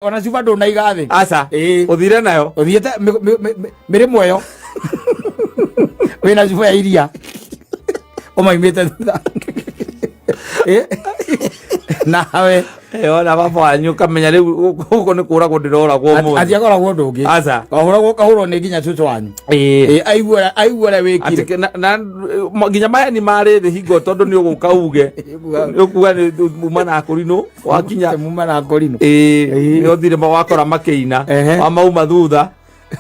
Ona cuba ndũnaiga thĩ. Aca. Ĩĩ. Ũthire nayo. Ũthiĩte mĩrĩmo ĩyo wĩna cuba ya iria ũmaimĩte thutha. Ĩ. Nawe. Eh, ona baba wanyu ũkamenya rĩu gũkũ nĩ kũragwo ndĩroragwo ũmũthĩ. Atiakoragwo ũndũ ũngĩ. Aca. Wahũragwo ũkahũrwo nĩ nginya cũcũ wanyu. Ĩĩ. Ĩ, aigua aigua ũrĩa wĩkire. Atĩ nginya maheni marĩ thĩ hingo tondũ nĩ ũgũka uge nĩ ũkuga nĩ uma na kũrinũ wakinya. Muma na ngorino. Ĩĩ. Ĩĩ. Nĩ ũthire wakora makĩina. Ehe. Wamauma thutha.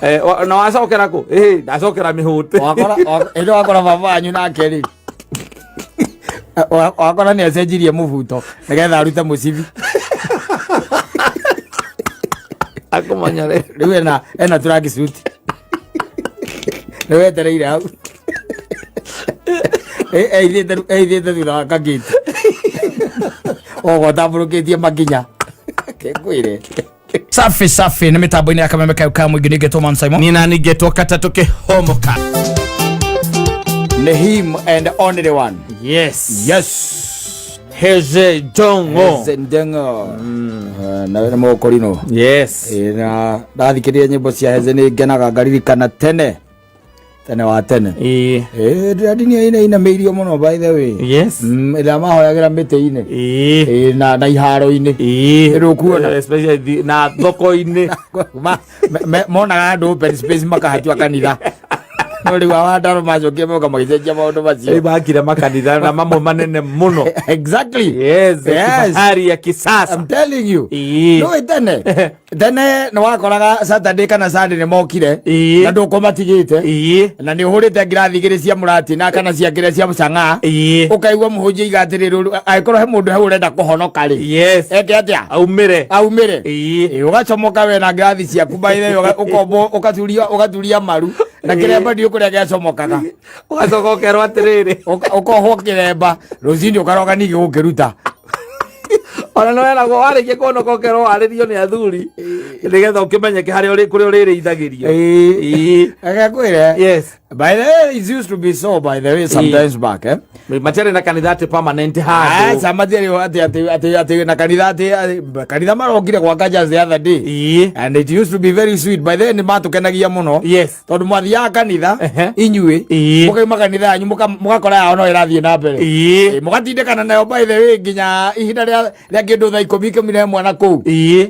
Eh, na wacokera kũ? Ĩĩ, ndacokera mĩhũte. Wakora ĩndĩ wakora baba wanyu nake rĩ, wakora nĩ acenjirie mũbuto nĩgetha arute mũcibi. Akũmenya rĩ. Rĩu ena track suit nĩ wetereire hau. Eithĩte thutha wa kagĩti ogo tambũrũkĩtie makinya kĩngwĩre. Safi safi nä mä tambo-inä ya kameme kau ka må ingä nä ngetwo Man Simon. Nina ningetwo katatũ kĩhomoka. Nĩ him and only one. Yes. Yes. Heze Jongo. Heze Ndengo. Na nĩ mũkorino. Yes. Ĩ, na ndathikĩrĩria nyĩmbo cia Heze nĩ ngenaga ngaririkana tene tene wa tene. Ĩĩ. Ĩ, ndini ina inamĩirio mũno by the way. Yes. Ĩrĩa mahoyagĩra mĩtĩ-inĩ. Ĩĩ. Ĩ, na iharo-inĩ. Ĩĩ. Ĩrĩ ũkuona? Especially na thoko-inĩ. Monaga andũ open space makahatua kanitha, no rĩu awandaro macokire moka magĩcenjia maũndũ Rĩu macio. makire makanitha na mamwe manene mũno. Exactly. Yes. Yes. Kifahari ya kisasa. I'm telling you. Ĩĩ. No tene tene nĩ wakoraga Saturday kana Sunday nĩ mokire Ĩĩ. na ndũkũmatigĩte Ĩĩ. na nĩ ũhũrĩte ngirathi igĩrĩ cia mũratina kana cia kĩrĩa cia mũcang'aa. Ĩĩ. Ũkaigua mũhunjia iga atĩrĩrĩ, angĩkorwo he mũndũ hau ũrenda kũhonoka rĩ, eke atĩa? Aumĩre. Aumĩre. Ĩĩ. Ĩ, ũgacomoka we na ngirathi ciaku by the way, ũkombo ũgaturia maru na kĩremba ndiũ kũrĩa gĩacomokaga. Ũgacoka ũkerwo atĩrĩrĩ. Ũkohwo kĩremba rũcinĩ ũkaroga ningĩ gũkĩruta. Ona nĩ weragwo warĩkia kũhonoka ũkerwo warĩrio nĩ athuri nĩgetha ũkĩmenyeke harĩa kũrĩa ũrĩrĩithagĩrio. Ĩĩ. Agakwĩre. By the way, it used to be so by the way sometimes back, eh. Matiarĩ na kanitha atĩ permanent handũ. Aca, matiarĩ atĩ na kanitha atĩ kanitha marokire gwaka just the other day. And it used to be very sweet by then, nĩ matũkenagia mũno. Tondũ mwathiaga kanitha inyuĩ, mũkauma kanitha yanyu mũgakora yao no ĩrathiĩ na mbere. Ĩ, mũgatindĩkana nayo by the way nginya ihinda rĩa kĩndũ thaa 10, 11 na kũu.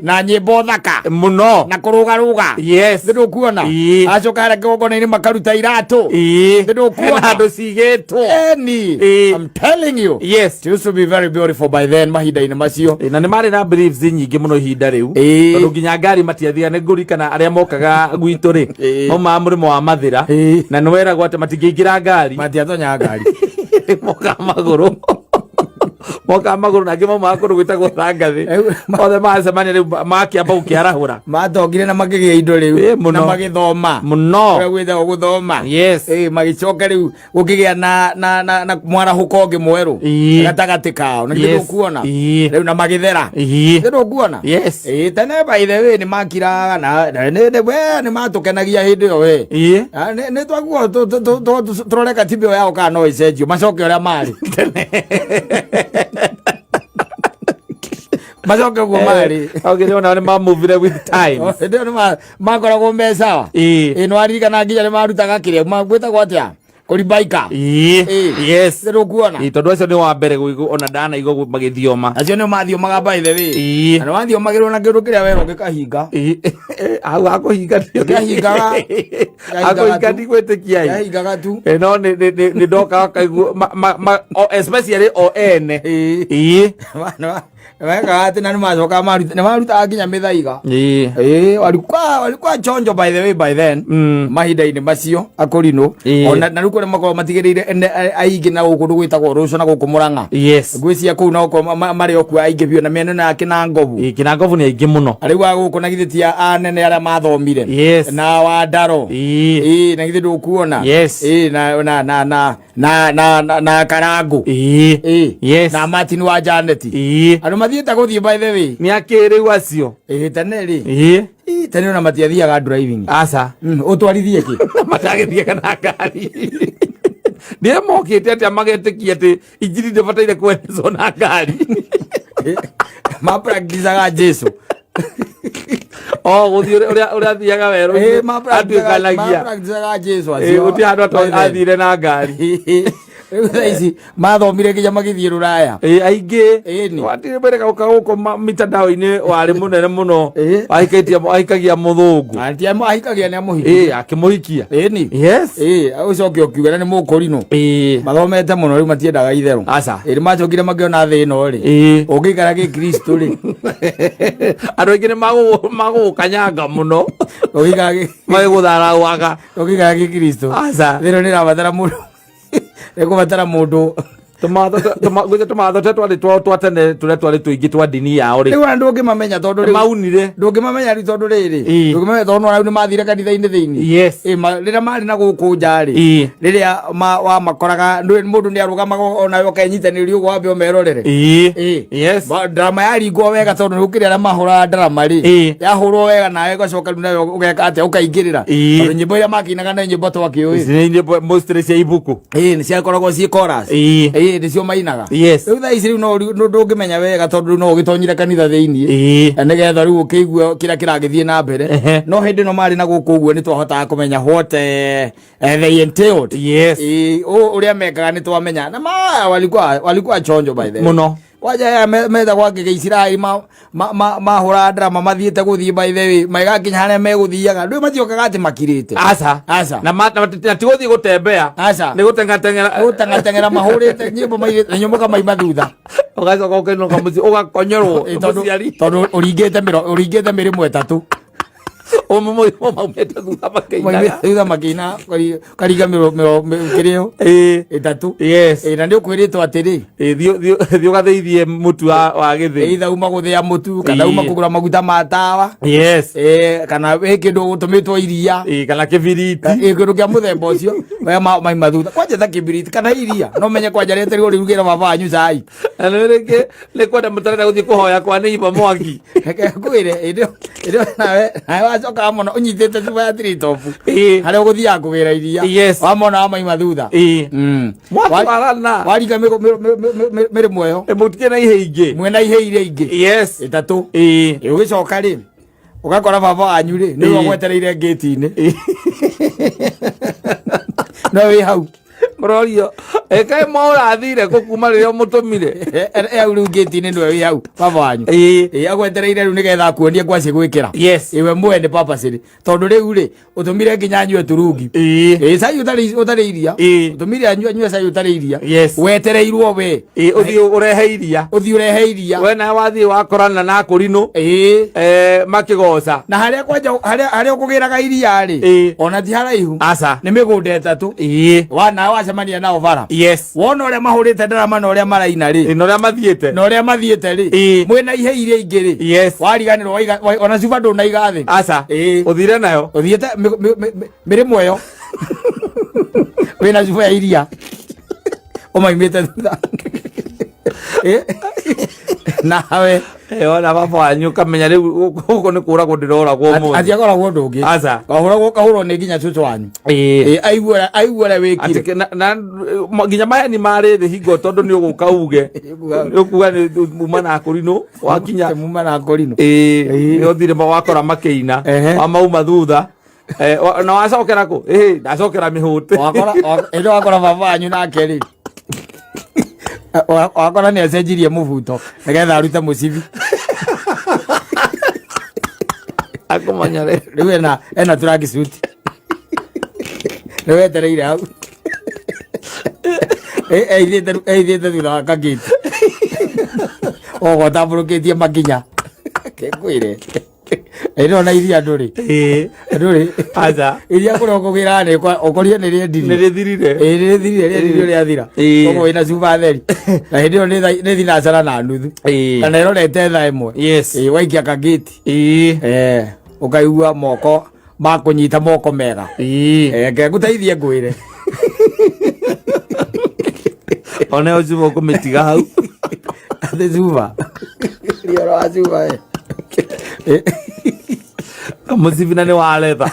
Na nyĩmbo thaka Mũno. Na kũrũgarũga. Nĩ ndũkuona? Ĩĩ. Acoka harĩa kĩgongona-inĩ makaruta iratũ. Nĩ ndũkuona? Hena handũ cigĩtwo. Eni. Ĩĩ. I'm telling you. It used to be very beautiful by then, mahinda-inĩ macio. Ĩĩ, na nĩ marĩ na beliefs nyingĩ mũno ihinda rĩu. Tondũ nginya ngari matiathiaga, nĩ ngũririkana arĩa mokaga gwitũ rĩ, maumaga mũrĩmo wa Mathĩra. Na nĩ weragwo atĩ matingĩingĩra ngari. Matiatonyaga ngari. Mokaga magũrũ na angĩ maumaga kũndũ gwĩtagwo Thangathĩ. Othe macemania rĩu makĩamba gũkĩarahũra. Matongire na makĩgĩa indo rĩu. Ĩĩ, mũno. Na magĩthoma. Mũno. Ũrĩa gwĩtagwo gũthoma. Yes. Ĩĩ, magĩcoka rĩu gũkĩgĩa na mwarahũko ũngĩ mwerũ gatagatĩ kao nĩ ndũkuona? Rĩu na magĩthera. Nĩ ndũkuona? Yes. Ĩĩ, tene by the way nĩ makiraga na we nĩ matũkenagia hĩndĩ ĩyo we. Ah, nĩ twaguo tũrore katiba ĩyo yao kana no ĩcenjio macoke ũrĩa marĩ, macoke ũguo marĩ. Augire ona nĩ mamuvire with time. Hĩndĩ ĩyo nĩ makoragwo me sawa. Ĩĩ, nĩ waririkana nginya nĩ marutaga kĩrĩa gwĩtagwo atĩa, kũribaika. Ĩĩ. Yes. Nĩ ndũkuona? Ĩĩ, tondũ acio nĩ wa mbere gũigua ona ndanaigua magĩthioma. Acio nĩo mathiomaga by the way. Ĩĩ. Na nĩ wathiomagĩrwo na kĩndũ kĩrĩa werwo gĩkahinga. Ĩĩ. Hau hakũhinga. Kĩahingaga. Hakũhinga ndigwĩtĩkia ĩ. Kĩahingaga tu. Ĩ, no nĩ ndokaga kaigua especially o ene. Ĩĩ. Wekaga atĩ na nĩ macokaga nĩ marutaga nginya mĩthaiga. Ĩĩ. Ĩĩ, walikuwa chonjo by the way by then. Mahinda-inĩ macio akũrinũ. Ona na rĩu kũrĩa makoragwo matigĩrĩire aingĩ na gũkũ gwĩtagwo Rũcio na gũkũ Mũrang'a. Ngwĩciria kũu no marĩ o kuo aingĩ biũ na mĩena ĩno ya Kĩnangobu. Ĩĩ, Kĩnangobu nĩ aingĩ mũno. Rĩu a gũkũ na githĩ ti anene arĩa mathomire? Na Wandaro. Ĩĩ, na githĩ ndũkuona? Yes. Ĩĩ, na Karangũ. Ĩĩ. Ĩĩ. Na Martin wa Janet. Ĩĩ. Andũ mathiĩte gũthiĩ by the way. Nĩ akĩrĩu acio. Ĩĩ, tene rĩ. Ĩĩ. Ĩĩ, tene ona matiathiaga driving. Aca. Ũtwarithie kĩ? Matagĩthiaga na ngari. Nĩ mokĩte atĩa magetĩkia atĩ injiri ndĩbataire kwenezwo na ngari? Mapracticaga Jesu. O gũthiĩ ũrĩa athiaga werũ-inĩ atuĩkanagia. Mapracticaga Jesu acio. Gũtirĩ handũ athire na ngari. Rĩu thaa ici mathomire nginya magĩthiĩ rũraya. Ĩ, aingĩ. Ĩni. Watirĩ mbere gauka gũkũ mitandao-inĩ warĩ mũnene mũno. Ĩ. Wahikĩtie ahikagia mũthũngũ. Anti ahikagia nĩ amũhikia. Ĩ, akĩmũhikia. Ĩni. Yes. Ĩ, ũcoke ũkiuga na nĩ mũkũrinũ. Ĩ. Mathomete mũno rĩu matiendaga itherũ. Aca. Ĩ, nĩ macokire makĩona thĩ ĩno rĩ. Ĩ. Ũngĩikara gĩkristo rĩ. Andũ aingĩ nĩ magũgũkanyanga mũno. Ũngĩikara gĩ- Magĩgũtharauaga. Ũngĩikara gĩkristo. Aca. Thĩ ĩno nĩ ĩrabatara mũndũ. Ĩkũbatara mũndũ. Tũmawatho tũmawatho tũrĩa twarĩ twao twa tene tũrĩa twarĩ tũingĩ twa ndini yao rĩ. Rĩu ona ndũngĩmamenya tondũ rĩu Maunire. Ndũngĩmamenya rĩu tondũ rĩrĩ. Ĩ. Ndũngĩmamenya tondũ rĩu nĩ mathire kanitha-inĩ thĩinĩ. Yes. Ĩ, rĩrĩa marĩ na gũkũ nja rĩ. Ĩ. Rĩrĩa wamakoraga mũndũ nĩ arũgamaga onawe ũkenyitanĩria ũguo wambe ũmerorere. Ĩ. Ĩ. Yes. Drama yaringwo wega tondũ nĩ gũkĩrĩ arĩa mahũraga drama rĩ. Ĩ. Yahũrwo wega nawe ũgacoka rĩu nawe ũgeka atĩa ũkaingĩrĩra. Ĩ. Tondũ nyĩmbo iria makĩinaga nĩ nyĩmbo twakĩũĩ. Ici nĩ nyĩmbo mostly cia ibuku. Ĩ, nĩ ciakoragwo ciĩ chorus. Ĩ. Ĩ, nĩcio mainaga. Yes. Rĩu thaa ici rĩu no ndũngĩmenya wega tondũ rĩu no ũgĩtonyire kanitha thĩinĩ. Ĩ. Na nĩgetha rĩu ũkĩigue kĩrĩa kĩragĩthiĩ na mbere. Ehe. No hĩndĩ ĩno marĩ na gũkũ ũguo nĩ twahotaga kũmenya what they entailed. Yes. Ĩ, ũrĩa mekaga nĩ twamenya. Na ma walikuwa chonjo by the way. Mũno. Kwanja aya metagwo angĩ Gĩisiraeli mahũraga drama mathiĩte gũthiĩ by the way magakinya harĩa megũthiaga ndũĩ matiokaga atĩ makirĩte. Aca. Aca. Na ti gũthiĩ gũtembea. Aca. Nĩ gũteng'ateng'era. Gũteng'ateng'era mahũrĩte nyĩmbo mairĩte na nyũmba kamaima thutha. Ũgacoka ũkainũka mũciĩ ũgakonyorwo Ĩ, nĩ tondũ mũciari. tondũ ũringĩte mĩro ũringĩte mĩrĩmo ĩtatũ. Maumĩte thutha makĩinaga. Maumĩte thutha makĩina ũkaringa mĩro mĩro kĩrĩo Ĩ. ĩtatũ. Yes. Ĩ, na nĩ ũkwĩrĩtwo atĩrĩ. Ĩ, thiĩ ũgathĩithie mũtu wa gĩthĩi. Either uma gũthĩa mũtu kana Ĩ. uma kũgũra maguta ma tawa. Yes. Ĩ, kana wĩ kĩndũ ũtũmĩtwo iria. Ĩ, kana kĩbiriti. Ĩ, kĩndũ kĩa mũthemba ũcio we maima thutha kwanja ta kĩbiriti kana iria no menye kwanja rĩeterirwo rĩrugĩra baba wanyu cai. Na nĩ rĩngĩ nĩ kwenda mũtarenda gũthiĩ kũhoya kwa neighbor mwaki. Reke ngwĩre hĩndĩ ĩyo nawe wacokaga mũno ũnyitĩte cuba ya Treetop. Ĩ. Harĩa ũgũthiaga kũgĩra iria. Yes. Wamona wamaima thutha. Ĩ. Mwaki warana. Waringa mĩrĩmo ĩyo. Ĩ, mũtikĩrĩ na ihĩ ingĩ. Mwĩna ihĩ iria ingĩ. Yes. Ĩtatũ. Ĩ. Ĩ, ũgĩcoka rĩ ũgakora baba wanyu rĩ nĩwe Ĩ. ũgwetereire ngĩti-inĩ. No wĩ hau. Mũrorio ĩkaĩ mwaũrathire kũ kuma rĩrĩa ũmũtũmire. E hau rĩu ngĩti-inĩ nĩwe wĩ hau baba wanyu. Ĩ. Ĩ, agwetereire rĩu nĩgetha akuonie ngwacĩ gwĩkĩra. Yes. Ĩ, we mwene purposely. Tondũ rĩu rĩ ũtũmire nginya anyue turungi. Ĩ. Ĩ, cai ũtarĩ iria. Ĩ. Ũtũmire anyue cai ũtarĩ iria. Yes. Wetereirwo we. Ĩ, ũthiĩ ũrehe iria. Ũthiĩ ũrehe iria. We nawe wathiĩ wakorana na akũrinũ. Ĩ. Makĩgoca. Na harĩa kwanja harĩa ũkũgĩraga iria rĩ. Ĩ. Ona ti haraihu. Aca. Nĩ mĩgũnda ĩtatũ. Ĩ. Wa nawe wacemania nao bara. Yes. Wona ũrĩa mahũrĩte ndarama na ũrĩa maraina rĩ. Ĩ, na ũrĩa mathiĩte. Na ũrĩa mathiĩte rĩ. Ĩ. Mwĩna ihe iria ingĩ rĩ. Yes. Wariganĩrwo ona cuba ndũnaiga thĩ. Aca. Ĩ. Ũthire nayo. Ũthiĩte mĩrĩmo ĩyo. Wĩna cuba ya iria. Ũmaimĩte thutha. Ĩ. Nawe. Ona baba wanyu ũkamenya rĩu gũkũ nĩ kũragwo ndĩroragwo ũmũthĩ. Ati akoragwo ũndũ ũngĩ. Aca. Wahũragwo ũkahũrwo nĩ nginya cũcũ wanyu. Ĩ. Ĩ, aigua ũrĩa wĩkire. Atĩ nginya maheni marĩ thĩ hingo tondũ nĩ ũgũka uge. Nĩ ũkuga nĩ uma na akũrinũ wakinya. Muma na akũrinũ. Ĩ, nĩ ũthire wakora makĩina. Ehe. Wamauma thutha. Na wacokera kũ? Ĩ, ndacokera mĩhũte. Wakora ĩndĩ wakora baba wanyu nake rĩ. Wakora nĩ acenjirie mũbuto nĩgetha arute mũcibi. Akũmenya rĩ. Rĩu ena track suit. Rĩu etereire hau. Eithĩte thutha wa kagĩti. Ogo tambũrũkĩtie makinya. Ngwĩre. Ĩno na iria ndũrĩ. Ĩ. Ndũrĩ. Aca. Iria kũrĩa ũkũgĩra nĩ ũkorire nĩ rĩendirio. Nĩ rĩthirire. Ĩ, nĩ rĩthirire, rĩendirio rĩathira. Ĩ. Koguo wĩna cuba theri. Na hĩndĩ ĩyo nĩ thinacara na nuthu. Ĩ. Kana ĩrorete thaa ĩmwe. Yes. Ĩ, waikia kagĩti. Ĩ. Ũkaigua moko makũnyita moko mega. Ĩ. Reke ngũteithie ngwĩre. Ona ĩyo cuba ũkũmĩtiga hau. Atĩ cuba. Rioro wa cuba ĩ. Mũcibi na nĩ waretha.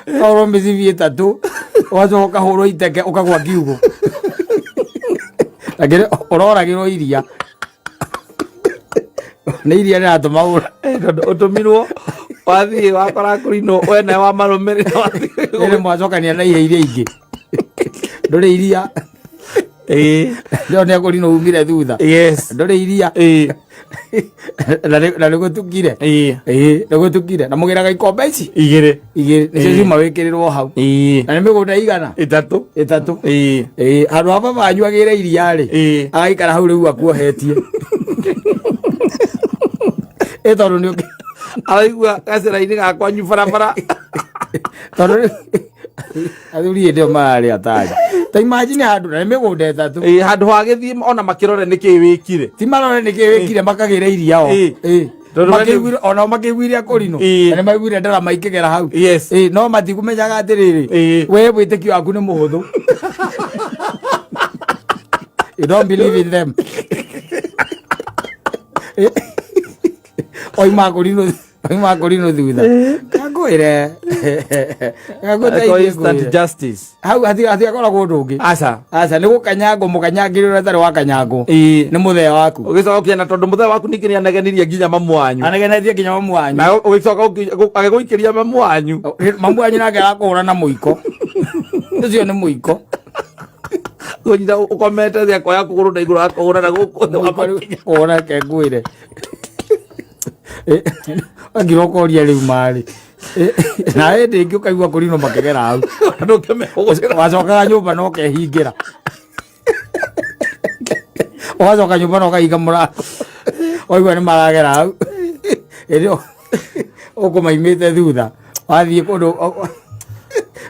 Ũkahũrwo mĩcibi ĩtatũ ũgacoka ũkahũrwo iteke ũkagwa kiugũ. Lakini ũroragĩrwo iria. Nĩ iria rĩratũma ũra. Tondũ ũtũmirwo Wathiĩ wakora kũrinũ wene wa marũmĩrĩra wathiĩ. Rĩrĩ mwacokania na ihe iria ingĩ. Ndũrĩ iria. Ndĩo nĩ akũrinũ umire thutha. Yes. Ndũrĩ iria. Na nĩ gũtukire. Ĩĩ, nĩ gũtukire. Na mũgĩraga ikombe ici Igĩrĩ. Igĩrĩ nĩcio ciuma wĩkĩrĩrwo hau. Na nĩ mĩgũnda igana? Ĩtatũ. Ĩtatũ. Ĩĩ, handũ ha baba wanyu agĩre iria rĩ, agaikara hau rĩu akuohetie. Ĩ tondũ nĩ Araigua gacĩra-inĩ ga kwanyu barabara. Tondũ rĩu athuri hĩndĩ ĩyo mararĩ atari. Ta imagine handũ na nĩ mĩgũnda ĩtatũ. Ĩĩ, handũ ha gĩthiĩ ona makĩrore nĩkĩ wĩkire. Ti marore nĩkĩ wĩkire, makagĩra iria o. Ĩĩ. Tondũ we nĩ- Makĩiguire, onao makĩiguire akũrinũ. Na nĩ maiguire ndarama ikĩgera hau. Ĩĩ, no matikũmenyaga atĩrĩrĩ, we wĩtĩkio waku nĩ mũhũthũ. You don't believe in them. Oima kũrinũ, oima kũrinũ thutha. Kangwĩre. Kangũteithie Instant ngwĩre. justice. Hau hatiakoragwo ũndũ ũngĩ. Aca. Aca, nĩ gũkanyangwo mũkanyangĩrĩ ũrĩa ũtarĩ wa kanyangwo. Nĩ mũthee waku. Ũgĩcokia na tondũ mũthee waku ningĩ nĩanegenirie nginya mamu wanyu. Anegenetie nginya mamu wanyu. Na ũgĩcoka agĩgũikĩria mamu wanyu. Mamu wanyu nake arakũhũra na mũiko. Ũcio nĩ mũiko. Kũnyita ũkomete thĩ akoya kũgũrũ na igũrũ akũhũra na gũkũ thĩ wa makinya. Kũhũra ke ngwĩre. Wangira ũkoria rĩu marĩ. Na hĩndĩ ĩngĩ ũkaigua kũrinwo makĩgera hau. Ndũkĩmehũgũcĩra. Wacokaga nyũmba na ũkehingĩra. Ũgacoka nyũmba na ũkahinga mũrango. Waigua nĩ maragera hau. Hĩndĩ ĩyo ũkũmaimĩte thutha. Wathiĩ kũndũ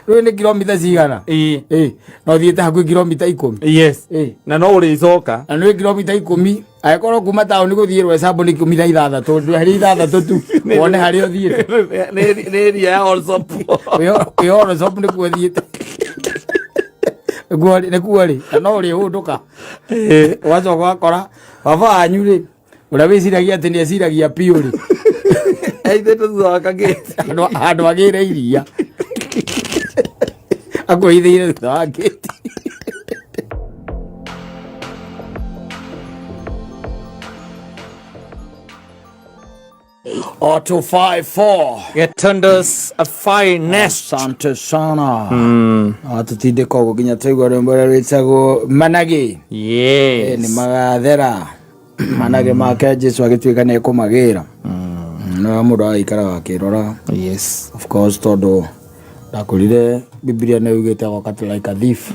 rĩu nĩ kilomita cigana? Ĩĩ. Na ũthiĩte hakuhĩ kilomita 10. Yes. Ĩĩ. Na no ũrĩcoka. Na nĩ kilomita 10. Angĩkorwo kuma taũni gũthiĩ Rwecambo nĩ 16, ndweherie 6 tu wone harĩa ũthiĩte. Nĩ area ya Allsops. Wĩ Allsops nĩkuo ũthiĩte. Nĩkuo rĩ, na no ũrĩhũndũka. Ũgacoka ũgakora baba wanyu rĩ, ũrĩa wĩciragia atĩ nĩ eciragia piũ rĩ. Aithĩte thutha wa kagĩti. Handũ agĩre iria. Akuhithĩire thutha wa gĩti. Auto 54. Getundo's finest. Asante sana. Atutindĩka ũguo nginya twaigua rwĩmbo rũrĩa rwĩtagwo Managĩ. Yes. Nĩ magathera. Managĩ make Jesu agĩtuĩka nĩ ekũmagĩra. No mũndũ agaikaraga akĩrora. Yes. Of course tondũ ndakũrire Biblia nĩ yugĩte wakati like a thief.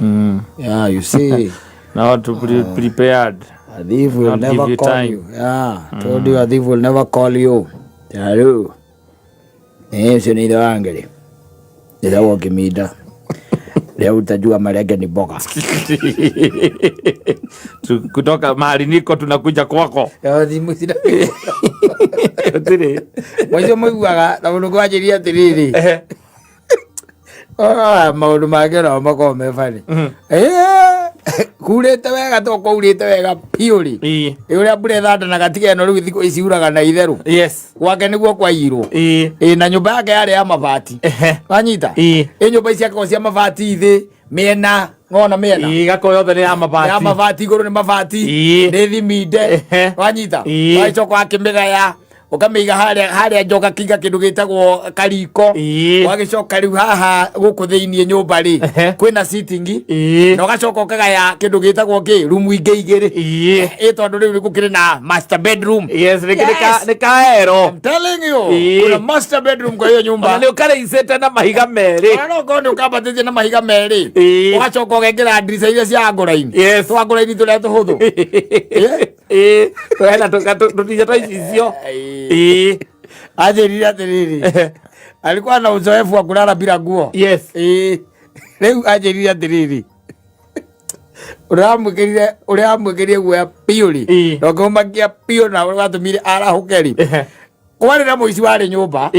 Yeah, you see. Now to be prepared. A thief will Not give never you call time. you. Yeah, told you a thief will never call you. Taru. Ũcio nĩ ithe wange rĩ. Ndĩragwo Kĩminda. Leo utajua marenge ni mboga. Kutoka mahali niko tunakuja kwako. Yo, thimũ cina. Gũtirĩ. Mũico mũiguaga na mũndũ kwanjĩria atĩrĩrĩ. Maũndũ mangĩ nao makoragwo me funny. Kurĩte wega to kwaurĩte wega piũ rĩ. Ĩ ũrĩa mbura ĩthandanaga tiga ĩno rĩu thikũ ici uraga na itherũ. Yes. Gwake nĩguo kwaiyirwo. Ĩ na nyũmba yake yarĩ ya mabati. Wanyita? Ĩ nyũmba ici ciakoragwo cia mabati thĩ, mĩena, ng'ona mĩena. Gakorwo yothe nĩ ya mabati. Ya mabati igũrũ nĩ mabati. Nĩ thiminde. Wanyita? Wagĩcoka wakĩmĩgaya. Ũkamĩiga harĩa nja ũgakĩiga kĩndũ gĩtagwo kariko. Ũgagĩcoka rĩu haha gũkũ thĩiniĩ nyũmba rĩ, kwĩna sitting. Na ũgacoka ũkagaya kĩndũ gĩtagwo kĩ, rumu ingĩ igĩrĩ. Ĩ tondũ rĩu gũkĩrĩ na master bedroom. Yes, Yes. nĩ kaero. I'm telling you. Kuna master bedroom kwa hiyo nyumba. Ona nĩ ũkarĩicĩte na mahiga merĩ. Ona no ũkorwo nĩ ũkambatĩtie na mahiga merĩ. Ũgacoka ũgekĩra ndirica iria cia angũraini. Yes. Twa angũraini tũrĩa tũhũthũ. Hena tũtija twa icicio. Anjĩrire atĩrĩrĩ, alikuwa na uzoefu wa kulala bila nguo. Yes. Rĩu anjĩrire atĩrĩrĩ, ũrĩa amwĩkĩrire guoya piũ rĩ, na ũkĩmũmakia piũ na watũmire arahũke rĩ, kwarĩ na mũici warĩ nyũmba.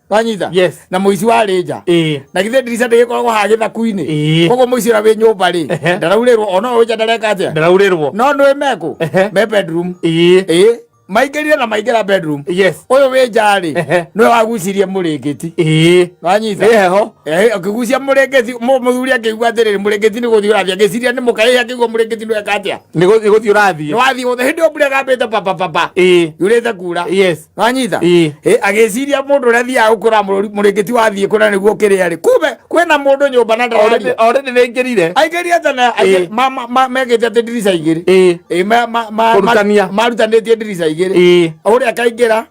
Wanyita? Yes. Na mũici warĩ nja. Na githĩ ndirica ndĩgĩkoragwo haha gĩthaku-inĩ? Koguo mũici ũrĩa wĩ nyũmba rĩ, ndaraurĩrwo, ona ũyũ nja ndareka atĩa? Ndaraurĩrwo. No nĩũĩ mekũ? Me bedroom. Maingĩrire na maingĩra bedroom. Yes. Ũyũ wĩ nja rĩ, nĩwe wagucirie mũrĩngĩti. Wanyita? Nĩ heho. Akĩgucia mũrĩngĩti, mũthuri akĩigua atĩrĩrĩ, mũrĩngĩti nĩ gũthiĩ ũrathiĩ, agĩciria nĩ mũka, akĩigua mũrĩngĩti nĩ weka atĩa? Nĩ gũthiĩ ũrathiĩ. Nĩ wathiĩ gũthiĩ, hĩndĩ ĩyo mbura ĩgambĩte pa pa pa pa. Yurĩte kura. Yes. Wanyita? Agĩciria mũndũ ũrĩa athiaga gũkũra mũrĩngĩti wathiĩ kũna nĩguo kĩrĩa rĩ. Kumbe kwĩna mũndũ nyũmba na ndararia. Already nĩ aingĩrire. Aingĩrire tene, mekĩte atĩ ndirica igĩrĩ. Kũrutania. Marutanĩtie ndirica igĩrĩ. Ũrĩa akaingĩra,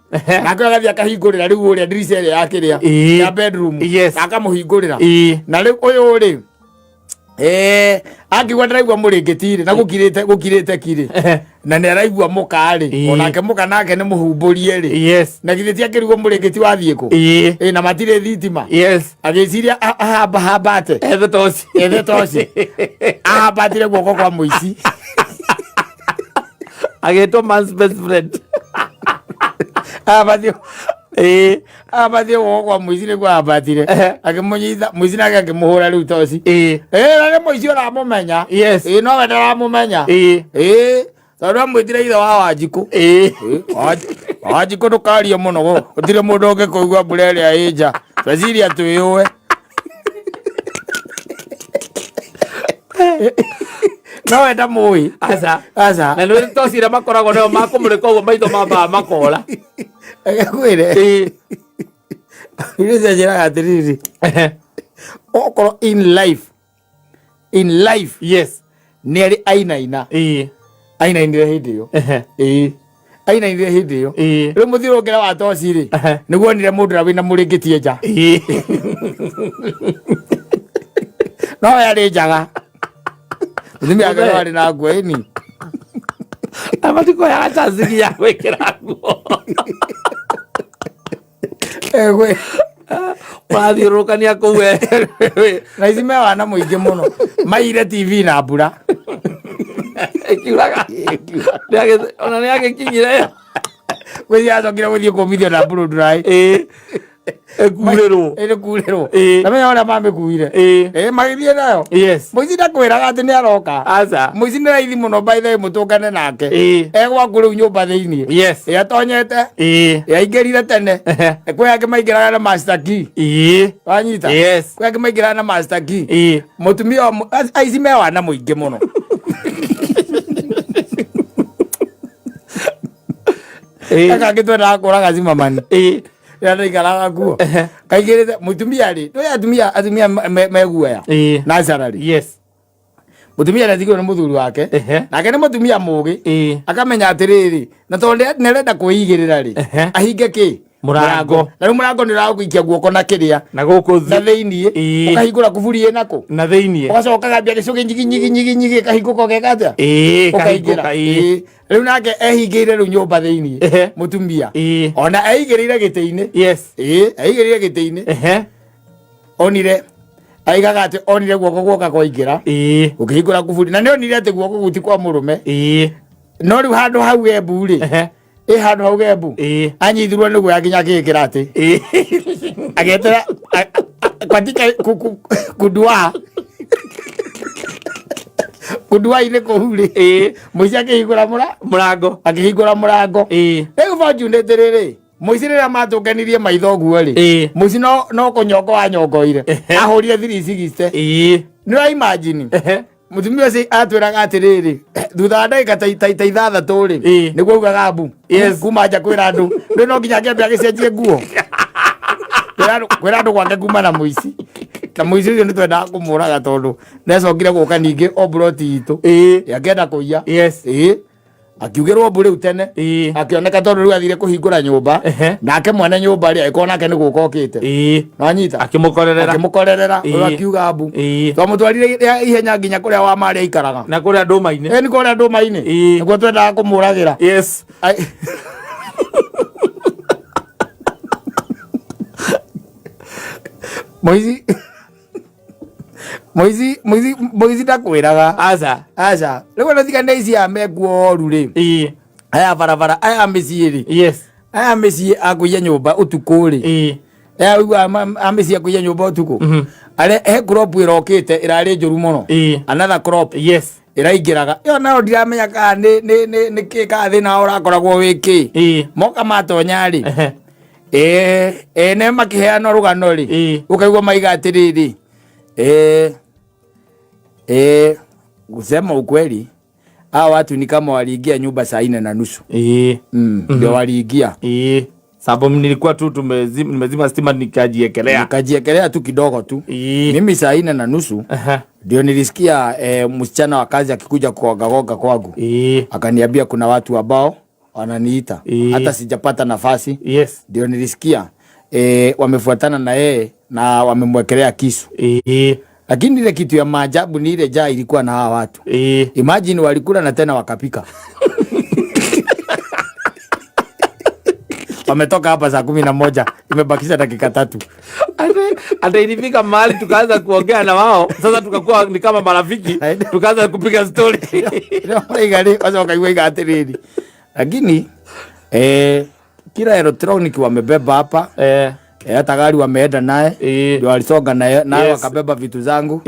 nake agathiĩ akahingũrĩra rĩu ũrĩa ndirica ĩrĩa ya kĩrĩa. Ya bedroom. Yes. Na akamũhingũrĩra. Na rĩu ũyũ rĩ, angiuga ndĩraigua mũrĩngĩti rĩ, na gũkirĩte gũkirĩte kirĩ. Na nĩ araigua mũka rĩ, onake mũka nake nĩ mũhumbũrie rĩ. Yes. Na githĩ ti akĩrigwo mũrĩngĩti wathiĩ kũ? Na matirĩ thitima. Yes. Agĩciria ahamba hambate. Ethe toci. Ethe toci. Ahambatire guoko kwa mũici. Agĩtwo man's best friend. Ahambatire ahambatire guoko kwa mũici nĩguo ahambatire. Akĩmũnyita mũici nake akĩmũhũra rĩu toci. Na nĩ mũici ũramũmenya. Yes. Nowe ndaramũmenya. Tondũ amwĩtire ithe wa Wanjikũ. Wanjikũ ndũkarie mũno, gũtirĩ mũndũ ũngĩkũigua mbura ĩrĩa ĩ nja. Tweciria twĩyũe. Nowe ndamũĩ. Aca. Aca. Na nĩ toci ĩrĩa makoragwo nayo makũmũrĩka ũguo maitho mambaga makora. Kwĩre. Iria cianjĩraga atĩrĩrĩ, okorwo in life, in life Yes. nĩ arĩ ainaina. Ainainire hĩndĩ ĩyo. Ainainire hĩndĩ ĩyo. Rĩu mũthiũrũrũkĩre wa toci rĩ, nĩguo onire mũndũ ũrĩa wĩna mũrĩngĩti nja. No we arĩ njaga. Mũtumia wake no arĩ na nguo ĩni. Matikoyaga chance ya gwĩkĩra nguo. Egwe. Ũrathiũrũrũkania kũu we. Na ici me wana mũingĩ mũno. Maire TV na mbura. Ĩkiuraga. Ona nĩ agĩkinyire ĩyo. Gwĩciria acokire gũthiĩ kũmithio na mburu nduraĩ. Ĩkurĩrwo. Ĩrĩ kurĩrwo. Na menya ũrĩa mamĩkuire. Magĩthiĩ nayo. Yes. Mũici ndakwĩraga atĩ nĩ aroka. Aca. Mũici nĩ raithi mũno by the way mũtũngane nake. Egwaku rĩu nyũmba thĩinĩ. Yes. Atonyete. Aingĩrire tene. Kwĩ angĩ maingĩraga na master key. Wanyita? Yes. Kwĩ angĩ maingĩraga na master key. Mũtumia aici me wana mũingĩ mũno. Kangĩ twendaga kũraga cimamani. Rĩrĩa ndaikaraga kuo. Kaingĩrĩte mũtumia rĩ, ndũĩ atumia atumia meguoya. Naturally. Yes. Mũtumia nĩatigirwo nĩ mũthuri wake. Nake nĩ mũtumia mũgĩ. Akamenya atĩrĩrĩ, na tondũ nĩarenda kwĩigĩrĩra rĩ, ahinge kĩ? Mũrango. Na rĩu mũrango nĩ ũragũikia guoko na kĩrĩa. Na gũkũ na thĩinĩ. Ũkahingũra kuburi ĩna kũ? Na thĩinĩ. Ũgacoka ũkambia gĩcũgĩ nyigi nyigi nyigi nyigi ĩkahingũka ũgeka atĩa? Ũkaingĩra. Rĩu nake ehingĩire rĩu nyũmba thĩinĩ. Mũtumia. Ona eigĩrĩire gĩtĩ-inĩ. Yes. Eigĩrĩire gĩtĩ-inĩ. Onire aigaga atĩ onire guoko guoka kwaingĩra. Ũkĩhingũra kuburi na nĩ onire atĩ guoko guti kwa mũrũme. No rĩu handũ hau gembu rĩ. Ĩ handũ hau gembu. Anyithirwo nĩ guoya nginya agĩĩkĩra atĩ. Agĩetera katika kundua. Kundua-inĩ kũu rĩ. Mũici akĩhingũra mũrango. Akĩhingũra mũrango. Rĩu fortunately rĩ, mũici rĩrĩa matũnganirie maitho ũguo rĩ, mũici no kũnyongo wanyongoire. Ahũrire 360. Nĩ ũra imagine? Mũtumia ũcio atwĩraga atĩrĩrĩ, thutha wa ndagĩka ta ithathatũ rĩ, nĩguo augaga mbu. Yes. Kuma nja kwĩra andũ. Rĩu no nginya angĩambia agĩcenjie nguo. Kwĩra andũ gwake kuma na mũici. Na mũici ũcio nĩ twendaga kũmũraga tondũ nĩacokire gũka ningĩ o mburoti itũ. Akĩenda kũiya. Yes. Akiugĩrwo mbu rĩu tene. Akĩoneka tondũ rĩu athire kũhingũra nyũmba. Nake mwene nyũmba rĩ, agĩkorwo nake nĩ gũka okĩte. Nĩwanyita? Akĩmũkorerera. Akĩmũkorerera, ũyũ akiuga mbu. Twamũtwarire ihenya nginya kũrĩa wa marĩa aikaraga. Na kũrĩa ndũma-inĩ. Nĩ kũrĩa ndũma-inĩ. Nĩkuo twendaga kũmũragĩra. Yes. Ai. Mũici. Mũici, mũici, mũici ndakwĩraga. Aca. Aca. Rĩu ona tiga nĩ aici aya mekuo oru rĩ. Aya barabara, aya mĩciĩ rĩ. Yes. Aya mĩciĩ akũiya nyũmba ũtukũ rĩ. Aya ũiguaga a mĩciĩ akũiya nyũmba ũtukũ. Arĩa he crop ĩrokĩte ĩrarĩ njũru mũno. Another crop. Yes. Ĩraingĩraga ĩyo nayo ndiramenya kana nĩ kĩ, kana thĩna wao ũrakoragwo wĩ kĩ. Moka matonya rĩ, ene makĩheana rũgano rĩ, ũkaigua maiga atĩrĩrĩ, kusema ukweli hawa watu ni kama waliingia nyumba saa 4:30. Ndio waliingia. Sababu nilikuwa tu nimezima stima nikajiekelea. Nikajiekelea tu kidogo tu. Mimi saa 4:30 ndio nilisikia msichana wa kazi akikuja kuogaoga kwangu. Akaniambia kuna watu ambao wananiita. Hata sijapata nafasi. Ndio nilisikia wamefuatana na yeye na wamemwekelea kisu. Lakini ile kitu ya maajabu ni ile jaa ilikuwa na hawa watu. Imagine walikula na tena wakapika. Wametoka hapa saa 11, imebakisha dakika 3. Ate ilifika mahali tukaanza kuongea na wao, sasa tukakuwa ni kama marafiki, tukaanza kupiga story. Lakini kila electronic wamebeba hapa. Hata gari wameenda naye. Ndio walisonga naye, naye wakabeba vitu zangu.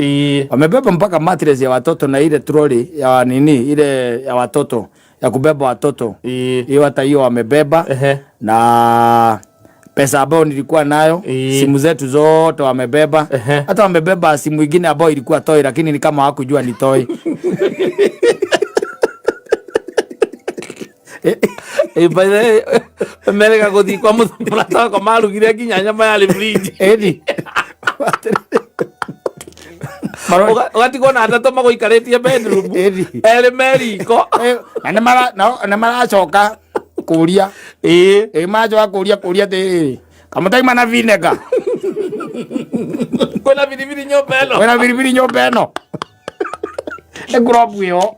Wamebeba mpaka mattress ya watoto na ile trolley ya nini, ile ya watoto, ya kubeba watoto. Hiyo hata hiyo wamebeba. Na pesa ambayo nilikuwa nayo, simu zetu zote wamebeba. Hata wamebeba simu nyingine ambayo ilikuwa toy, lakini ni kama hawakujua ni toy. By the way, America gũthiĩ kwa mũrata wakwa marugire nginya nyama yarĩ fridge. Ĩni. Ũgatigwo na atatũ magũikarĩtie bedroom. Ĩni. Erĩ me riko. Na nĩ maracoka kũria. Maracoka kũria atĩrĩrĩ, kamũtaima na vinegar. Kwĩna biribiri nyũmba ĩno. Kwĩna biribiri nyũmba ĩno. Nĩ crop ĩyo.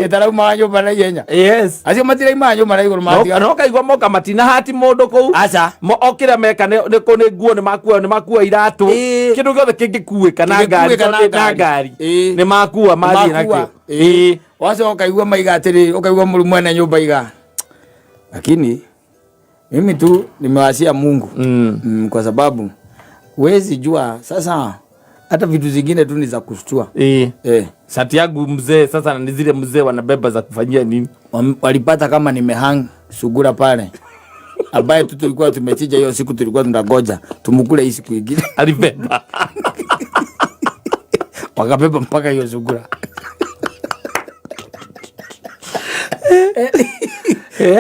Ĩtaraumaga nyũmba na ihenya. Acio matiraumaga nyũmba na igũrũ matiga. No kaigua moka matina hati mũndũ kũu. Aca. O kĩrĩa meka nĩ kũ, nĩ nguo, nĩ makua, nĩ makua iratũ. Kĩndũ gĩothe kĩngĩkuĩka na ngari, Kĩngĩkuĩka na na ngari. ngari. Nĩ makua, mathiĩ Nĩ makua. nakĩo. Wacoka ũkaigua maiga atĩrĩ, ũkaigua mũrũ mwene nyũmba iga. Lakini mimi tu nimewashia Mungu. Kwa sababu huwezi jua sasa hata vitu zingine tu ni za kushtua. Shati yangu mzee sasa ni zile mzee wanabeba za kufanyia nini? Walipata kama nimehang sugura pale. Ambaye tu tulikuwa tumechinja hiyo siku, tulikuwa tunangoja tumukule hii siku nyingine. Alibeba. Wakabeba mpaka hiyo sugura.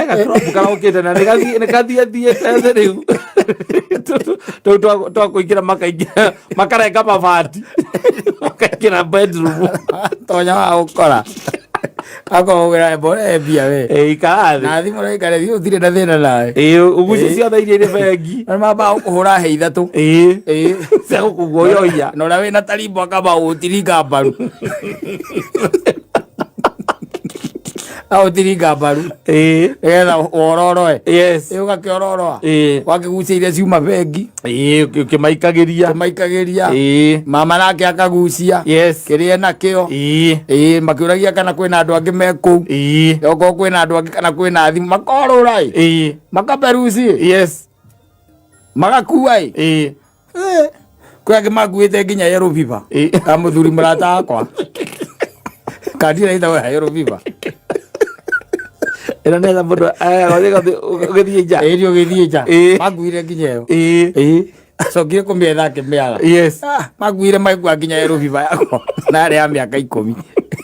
Gakrobu karaũkĩte na nĩgathiathiĩte thĩ rĩu. Tũu twa kũingĩra makaingĩra, makarenga mabati. Makaingĩra bedroom. Tonya wa gũkora. Akũhũgĩra mbore mbia we. Ikara thĩ. Na thimũ no ikare thiĩ ũtirĩ na thĩna nawe. Ũgucie ciothe iria irĩ bengi. Na nĩmambaga gũkũhũra hĩ ithatũ. Cia gũkũguoyohia. Na ũrĩa wĩna tarimbo akamba gũgũtiringa mbaru. Agũtiringa mbaru. Nĩgetha wororoe. Ũgakĩororoa. Wakĩgucia iria ciuma bengi. Ũkĩmaikagĩria. Ũkĩmaikagĩria. Mama nake akagucia. Kĩrĩa enakĩo. Makĩũragia kana kwĩna andũ angĩ me kũu. Okorwo kwĩna andũ angĩ kana kwĩna thimũ, makorũra ĩ. Makaperuci. Magakua ĩ. Kwĩ angĩ makuĩte nginya yellow fever. Ka mũthuri mũrata wakwa. Kandira ĩtagwo ya yellow fever. Ĩno nĩ etha mũndũ, ũgĩthiĩ nja. Nĩ ũgĩthiĩ nja. Makuire nginya ĩyo. Acokire kũmĩetha akĩmĩaga. Makuire maikua nginya yellow fever yakwa. Na yarĩ ya mĩaka 10.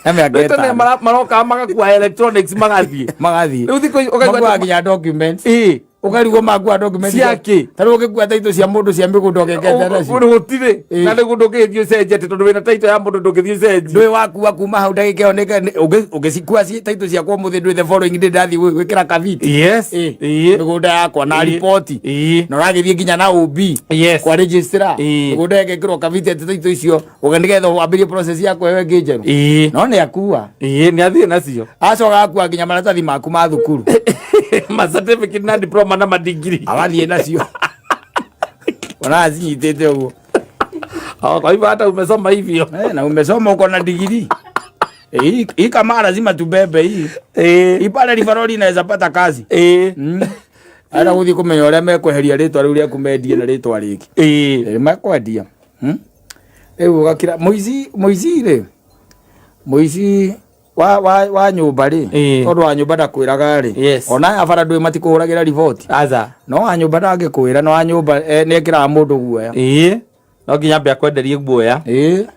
Ya mĩaka Rĩu tene ĩtano. maroka magakua electronics magathiĩ. Magathiĩ. Rĩu thikũ ici ũkaigua Makua atĩ nginya documents. Ũkarigwo makua documents Cia kĩ? Ta rĩu ũgĩkua title cia mũndũ cia mĩgũnda ũgekete nacio. Ũndũ gũtirĩ. Na nĩguo ndũngĩgĩthiĩ ũcenjetie tondũ wĩna title ya mũndũ ndũngĩthiĩ ũcenjie. Ndũĩ wakua kuma hau ndagĩka ĩyo ũngĩcikua title ciakwa ũmũthĩ ndũĩ the following day ndathiĩ gwĩkĩra kaviti. Mĩgũnda yakwa na riboti. Na ũragĩthiĩ nginya na OB. Kwa registrar. Mĩgũnda ĩgekĩrwo kaviti atĩ title icio, nĩgetha wambĩrĩrie process ya kũheo ĩngĩ njerũ. No nĩ akua. Nĩ athiĩ nacio. Acoka akua nginya maratathi maku ma thukuru. Ma certificate na diploma na madigiri. Agathiĩ nacio. Ona acinyitĩte ũguo. Oh, kwa hivyo hata umesoma hivyo. Na umesoma uko na digiri. Hii kama lazima tubebe hii. Hii pale Liverpool inaweza pata kazi. Ara gũthiĩ kũmenya ũrĩa mekweheria rĩtwa rĩu rĩaku mendie na rĩtwa rĩngĩ. Mekwendia. Rĩu ũgakira mũici, mũici rĩ, mũici wa nyũmba rĩ, tondũ wa nyũmba ndakwĩraga rĩ, ona aya bara ndũĩ matikũhũragĩra riboti. Aca. No wa nyũmba ndangĩkwĩra, no wa nyũmba nĩ ekĩraga mũndũ guoya. Ĩĩ, no nginya ambe akwenderie guoya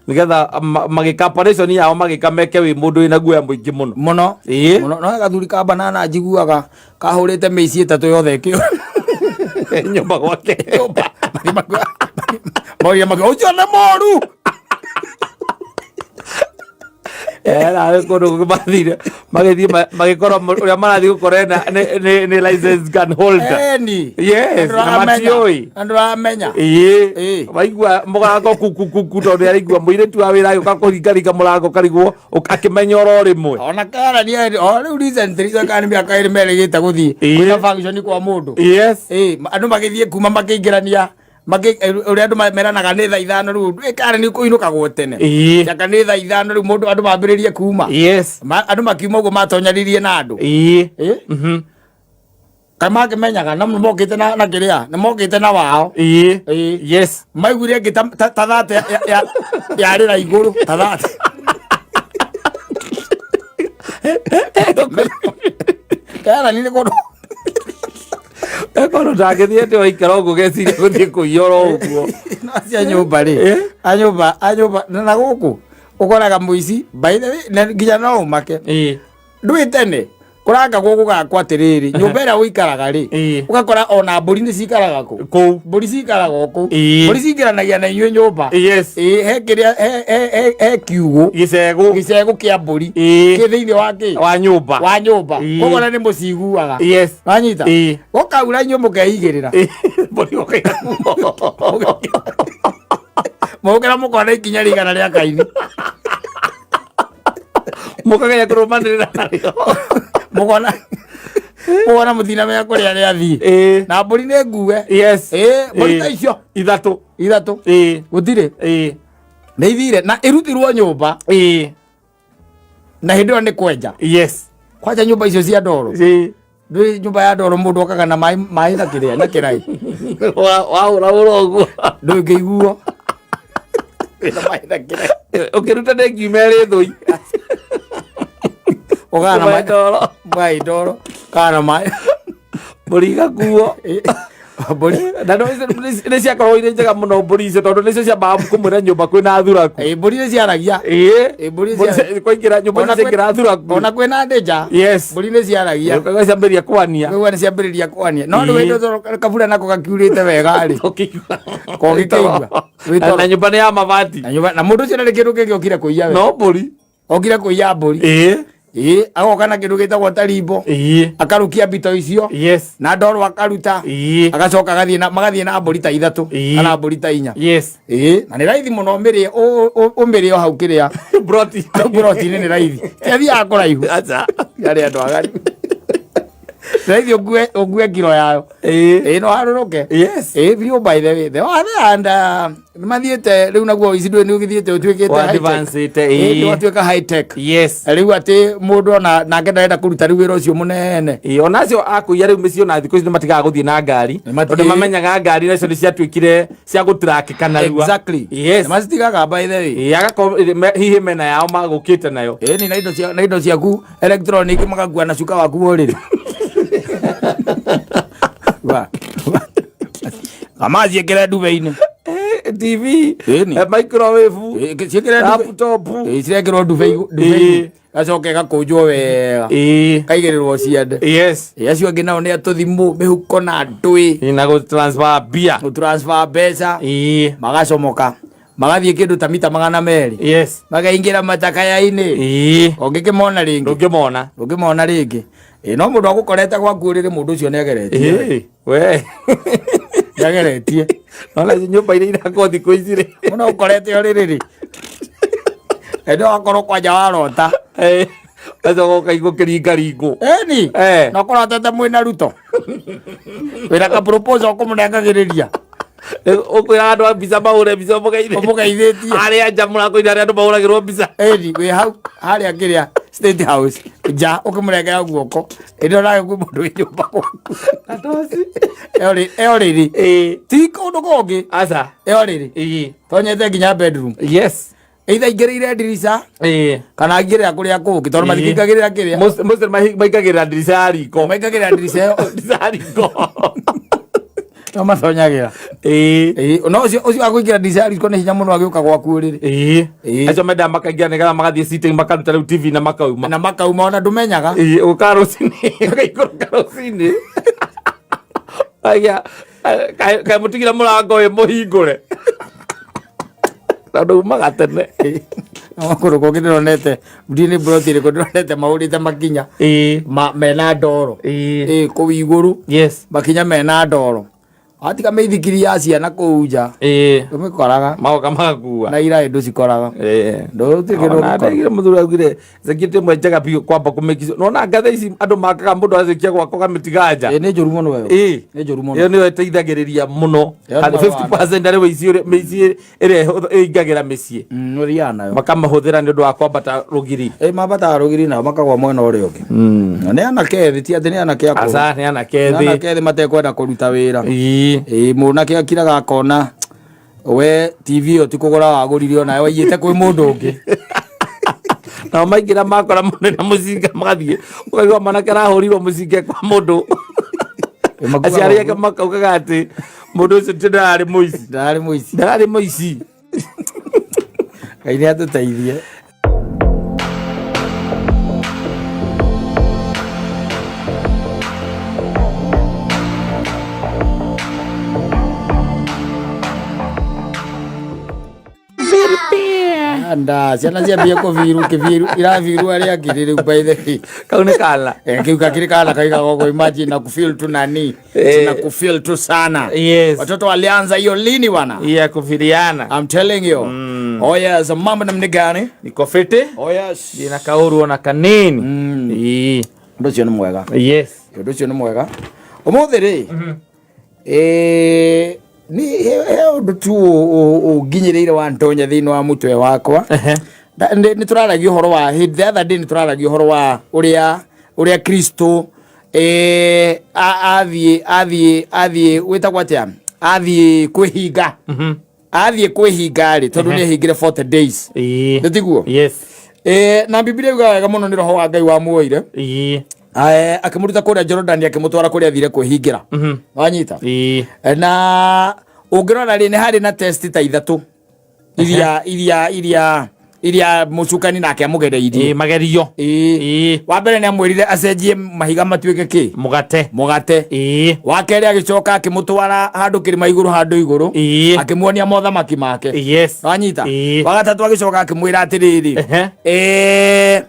nigetha magĩka operation yao, magĩka meke wĩ mũndũ wĩna guoya mũingĩ mũno. Mũno. Mũno. No gathuri ka banana njiguaga kahũrĩte mĩici 3 yothe ĩkĩũra nyũmba gwake. Nyũmba. Maũria makiuga, ũcio nĩ mũru. Nawe kũndũ kũngĩ mathire magĩthiĩ magĩkora ũrĩa marathiĩ gũkora ena nĩ license gun holder. Eni. Yes, na matiũĩ. Andũ aramenya. Ĩĩ. Ĩĩ. Waigua mũrango kukukuku, tondũ nĩaraigua mũirĩtu wa wĩra agĩũka kũringaringa mũrango, karigwo akĩmenya oro rĩmwe. Ona kara ni o rĩu recently kana nĩ mĩaka 2 merĩgĩte gũthiĩ kwĩna function kwa mũndũ. Ĩĩ, andũ magĩthiĩ kuma makĩingĩrania ũrĩa andũ meranaga nĩ thaa 5 rĩu ĩkara nĩ kũinũkagwo tene. Chaka nĩ thaa 5 rĩu mũndũ andũ mambĩrĩrie kuma. Andũ makiuma ũguo matonyanirie na andũ. Ĩĩ. Kaĩ mangĩmenyaga na mokĩte na kĩrĩa nĩ mokĩte na wao. Ĩĩ. Maiguire ĩngĩ ta thate yarĩra igũrũ ta thate. Kera nĩ kũndũ. Korwo ndangĩthiĩ atĩ waikara ũguo geciria gũthiĩ kũiya oro ũguo. No acio a nyũmba rĩ, a nyũmba, a nyũmba na gũkũ ũkoraga mũici, by the way, na nginya no ũmake. Ndũĩ tene kũrangagwo gũgakwo atĩrĩrĩ, nyũmba ĩrĩa ũikaraga rĩ, ũgakora ona mbũri nĩ cikaraga kũ. Kũu. Mbũri cikaraga o kũu. Mbũri cingĩranagia na inyuĩ nyũmba. Ĩĩ, he kĩrĩa he kiugũ. Gĩcegũ. Gĩcegũ kĩa mbũri. Kĩ thĩinĩ wa kĩ? Wa nyũmba. Wa nyũmba. Koguo na nĩ mũciguaga. Wanyita? Gũkaura inyuĩ mũkeigĩrĩra. Mbũri ũkaira. Mũkĩra mũkona ikinya rĩigana rĩa kaini. Mũkagaya kũrũmanĩrĩra narĩo. Mũkona mũkona mũtinamenya kũrĩa rĩathiĩ. Na mbũri nĩ ngue. Ĩĩ, mbũri ta icio. 3. 3. Gũtirĩ. Nĩ ithire na ĩrutirwo nyũmba. Na hĩndĩ ĩyo nĩ kwenja. Kwanja nyũmba icio cia ndoro. Ndũĩ nyũmba ya ndoro mũndũ okaga na maĩ na kĩrĩa na kĩraĩ. Wahũra hũra ũguo. Ndũngĩiguo. Wĩna maĩ na kĩraĩ. Ũkĩruta nĩ ngiuma ĩrĩ thũi. Ũgaga na Maĩ maĩ ndoro. Maĩ ndoro. Kana na maĩ. Mbũri igakuo. Mbũri. Na nĩ ciakoragwo irĩ njega mũno mbũri icio, tondũ nĩcio ciambaga kũmwĩra nyũmba kwĩna thuraku. Ĩĩ, mbũri nĩ ciaragia. Ĩĩ, mbũri Mbũri kwaingĩra nyũmba Ona nĩ ciaingĩra thuraku. Ona kwĩna ndĩnja. Mbũri nĩ ciaragia. Ũkaigua ciambĩrĩria kwania. Ũkaigua nĩ ciambĩrĩria kwania. No rĩu hĩndĩ ĩyo kabura nako gakiurĩte wega rĩ. Ũkĩigua. Kogĩkĩigua. Wĩ toro. Na nyũmba nĩ ya mabati. Na nyũmba, na mũndũ ũcio ndarĩ kĩndũ kĩngĩ okire kũiya we. No mbũri. Okire kũiya mbũri. Ĩĩ, agoka na kĩndũ gĩtagwo tarimbo. Akarukia mbito icio. Na ndoro akaruta. Agacoka agathiĩ na magathiĩ na mbũri ta 3 kana mbũri ta 4. Ĩĩ, na nĩ raithi mũno ũmĩrĩe, ũmĩrĩe o hau kĩrĩa. Broti. Broti-inĩ nĩ raithi. Tiathiaga kũraihu. Aca. Yarĩ andũ aganu. Raithi ũngue kiro yayo. Ĩĩ, no harũrũke. Ĩĩ, biũ, by the way. The other hand, nĩ mathiĩte rĩu naguo ici ndũĩ nĩ ũgĩthiĩte ũtuĩkĩte Wa high tech. advance-ĩte, Ĩĩ, ĩĩ. nĩ watuĩka high tech. Rĩu atĩ mũndũ ona nake ndarenda kũruta rĩu wĩra ũcio mũnene. Ĩĩ, ona acio akũiya rĩu mĩciĩ ona thikũ ici nĩ matigaga gũthiĩ na ngari, tondũ mamenyaga ngari nacio nĩ ciatuĩkire cia gũtrakĩka narua. Nĩ macitigaga, by the way. Ĩĩ, agakorwo hihi mena yao magũkĩte nayo. Ĩĩ, ni na indo ciaku electronic magakua na cuka waku wa ũrĩrĩ. Wa. Kama ciĩkĩre ndube-inĩ. TV, Ĩni. Microwave, Ĩĩ, ciĩkĩre ndube. Laptop. Ĩĩ, cirekĩrwo ndube-inĩ. Gacoka ĩgakũnjwo wega. Kaigĩrĩrwo ciande. Ĩĩ, acio angĩ nao nĩ atũthimũ mĩhuko na ndũĩ. Ĩĩ, na gũ transfer mbia. Gũ transfer mbeca. Magacomoka. Magathiĩ kĩndũ ta mita 200. Makaingĩra matakaya-inĩ. Ũngĩkĩmona rĩngĩ. Ndũngĩmona. Ndũngĩmona rĩngĩ. Ĩĩ, no mũndũ agũkorete gwaku ũrĩrĩ, mũndũ ũcio nĩageretie. Ĩĩ, we. Nĩageretie. Nona nyũmba iria irakwo thikũ ici rĩ. Mũno ũkorete ũrĩrĩ rĩ. Ĩndĩ wakorwo kwanja warota. Gacoka ũkaigua ũkĩringaringwo. Ĩni. Na ũkorotete mwĩna Ruto. Wĩna ka proposal ũkũmũnengagĩrĩria. Ũkwĩra andũ a mbica mahũre mbica ũmũgeithĩtie. Ũmũgeithĩtie. Arĩa nja mũrango-inĩ arĩa andũ mahũragĩrwo mbica. Ĩni, wĩ hau harĩa kĩrĩa State House nja ũkĩmũrengera guoko ĩndĩ onawe kwĩ mũndũ wĩ nyũmba gwaku. Atoci. Eo rĩrĩ Ĩĩ. ti kũndũ kũngĩ. Aca. Eo rĩrĩ Ĩĩ. tonyete nginya bedroom. Yes. Either aingĩrĩire ndirica Ĩĩ. kana aingĩrĩra kũrĩa kũngĩ tondũ Ĩĩ. matingĩingagĩrĩra kĩrĩa. Most maingagĩrĩra ndirica ya riko. Maingagĩrĩra ndirica ĩyo. Ndirica ya riko. No mathonyagĩra. Ĩĩ. Ĩĩ, no ũcio ũcio akũingĩra ndirica ya riko nĩ hinya mũno agĩũka gwaku ũrĩrĩ. Ĩĩ. Ĩĩ. Acio mendaga makaingĩra nĩgetha magathiĩ sitting makaruta rĩu TV na makauma. Na makauma ona ndũmenyaga. Ĩĩ, ũkaga rũcinĩ, ũgaikũrũka rũcinĩ. Aya, kaĩ kaĩ mũtigire mũrango ũyũ mũhingũre. Tondũ umaga tene. No kũndũ kũngĩ ndĩronete ndiĩ nĩ mburoti ĩrĩkũ ndĩronete mahũrĩte makinya Ĩĩ. mena ndoro. Ĩĩ. Ĩĩ, kũu igũrũ. Yes. Makinya mena ndoro. Watiga mĩithikiri ya ciana kũu nja. Ĩĩ. Ndũmĩkoraga. Magoka magakua. Na iraĩ ndũcikoraga. Ĩĩ. Ndũtirĩ kĩndũ Ona ũngĩkora. ndaigire mũthuri augire security ĩmwe njega biũ kwamba kũmĩkicio nona ngatha ici andũ makaga mũndũ acĩkia gwaka ũkamĩtiga nja. Ĩĩ, nĩ njũru mũno ĩyo. Ĩĩ. Nĩ njũru mũno. Ĩyo nĩyo ĩteithagĩrĩria mũno Ĩyo nĩ harĩ marũa. 50% harĩ wĩici ũrĩa mĩici ĩrĩa ĩingagĩra mĩciĩ. Ũthiaga nayo. Makamahũthĩra nĩ ũndũ wa kwambata rũgiri. Ĩĩ, mambataga rũgiri nao makagwa mwena ũrĩa ũngĩ. Na nĩ anake ethĩ, ti atĩ nĩ anake akũrũ. Aca nĩ anake Nĩ ethĩ. anake ethĩ matekwenda kũruta wĩra. Ĩĩ. Ĩĩ, mũnake akiraga akona we TV ĩyo ti kũgũra wagũrire onawe waiyĩte kwĩ mũndũ ũngĩ. Nao maingĩra makora mũndũ na mũcinga magathiĩ ũkaigua mwanake arahũrirwo mũcinga kwa mũndũ. Makuaga Aciari ake ũguo. makaugaga atĩ mũndũ ũcio ti ndararĩ mũici. Ndararĩ mũici. Ndararĩ mũici. Ngai nĩ atũteithie. Anda, ciana ciambie kũbiru kĩbiru irabiru arĩa angĩ rĩu by the way. Kau nĩ kana. Kiu kakiri kana kaika goko imagine na kufeel tu nani. Eh. Na kufeel tu sana. Yes. Watoto walianza hiyo lini bwana? Ya kufiriana. I'm telling you. Oh yes, mambo namna gani? Niko fiti. Oh yes. Ndina kaũru ona kanini. Ĩĩ. Ũndũ ũcio nĩ mwega. Yes. Ũndũ ũcio nĩ mwega. Ũmũthĩ rĩ, nĩ he ũndũ tu ũnginyĩrĩire wantonya thĩinĩ wa mũtwe wakwa. Nĩ tũraragia ũhoro wa the other day nĩ tũraragia ũhoro wa ũrĩa ũrĩa Kristo athiĩ athiĩ athiĩ wĩtagwo atĩa athiĩ kwĩhinga athiĩ kwĩhinga rĩ tondũ nĩ ehingire 40 days. Ĩĩ. Nĩ tiguo? Yes. Na Biblia yugaga wega mũno nĩ roho wa Ngai wamuoire. Ĩĩ. Akĩmũruta kũrĩa Jordan akĩmũtwara kũrĩa athire kwĩhingĩra. Wanyita? Ĩĩ. Na ũngĩrora rĩ nĩ harĩ na test ta ithatũ iria iria iria iria mũcukani nake amũgereirie. Ĩĩ, magerio. Ĩĩ. Ĩĩ. Wa mbere nĩ amwĩrire acenjie mahiga matuĩke kĩ? Mũgate. Mũgate. Ĩĩ. Wa kerĩ agĩcoka akĩmũtwara handũ kĩrĩma igũrũ handũ igũrũ. Ĩĩ. Akĩmuonia mothamaki make. Yes. Wanyita? Ĩĩ. Wa gatatũ agĩcoka akĩmwĩra atĩrĩrĩ. Ehe.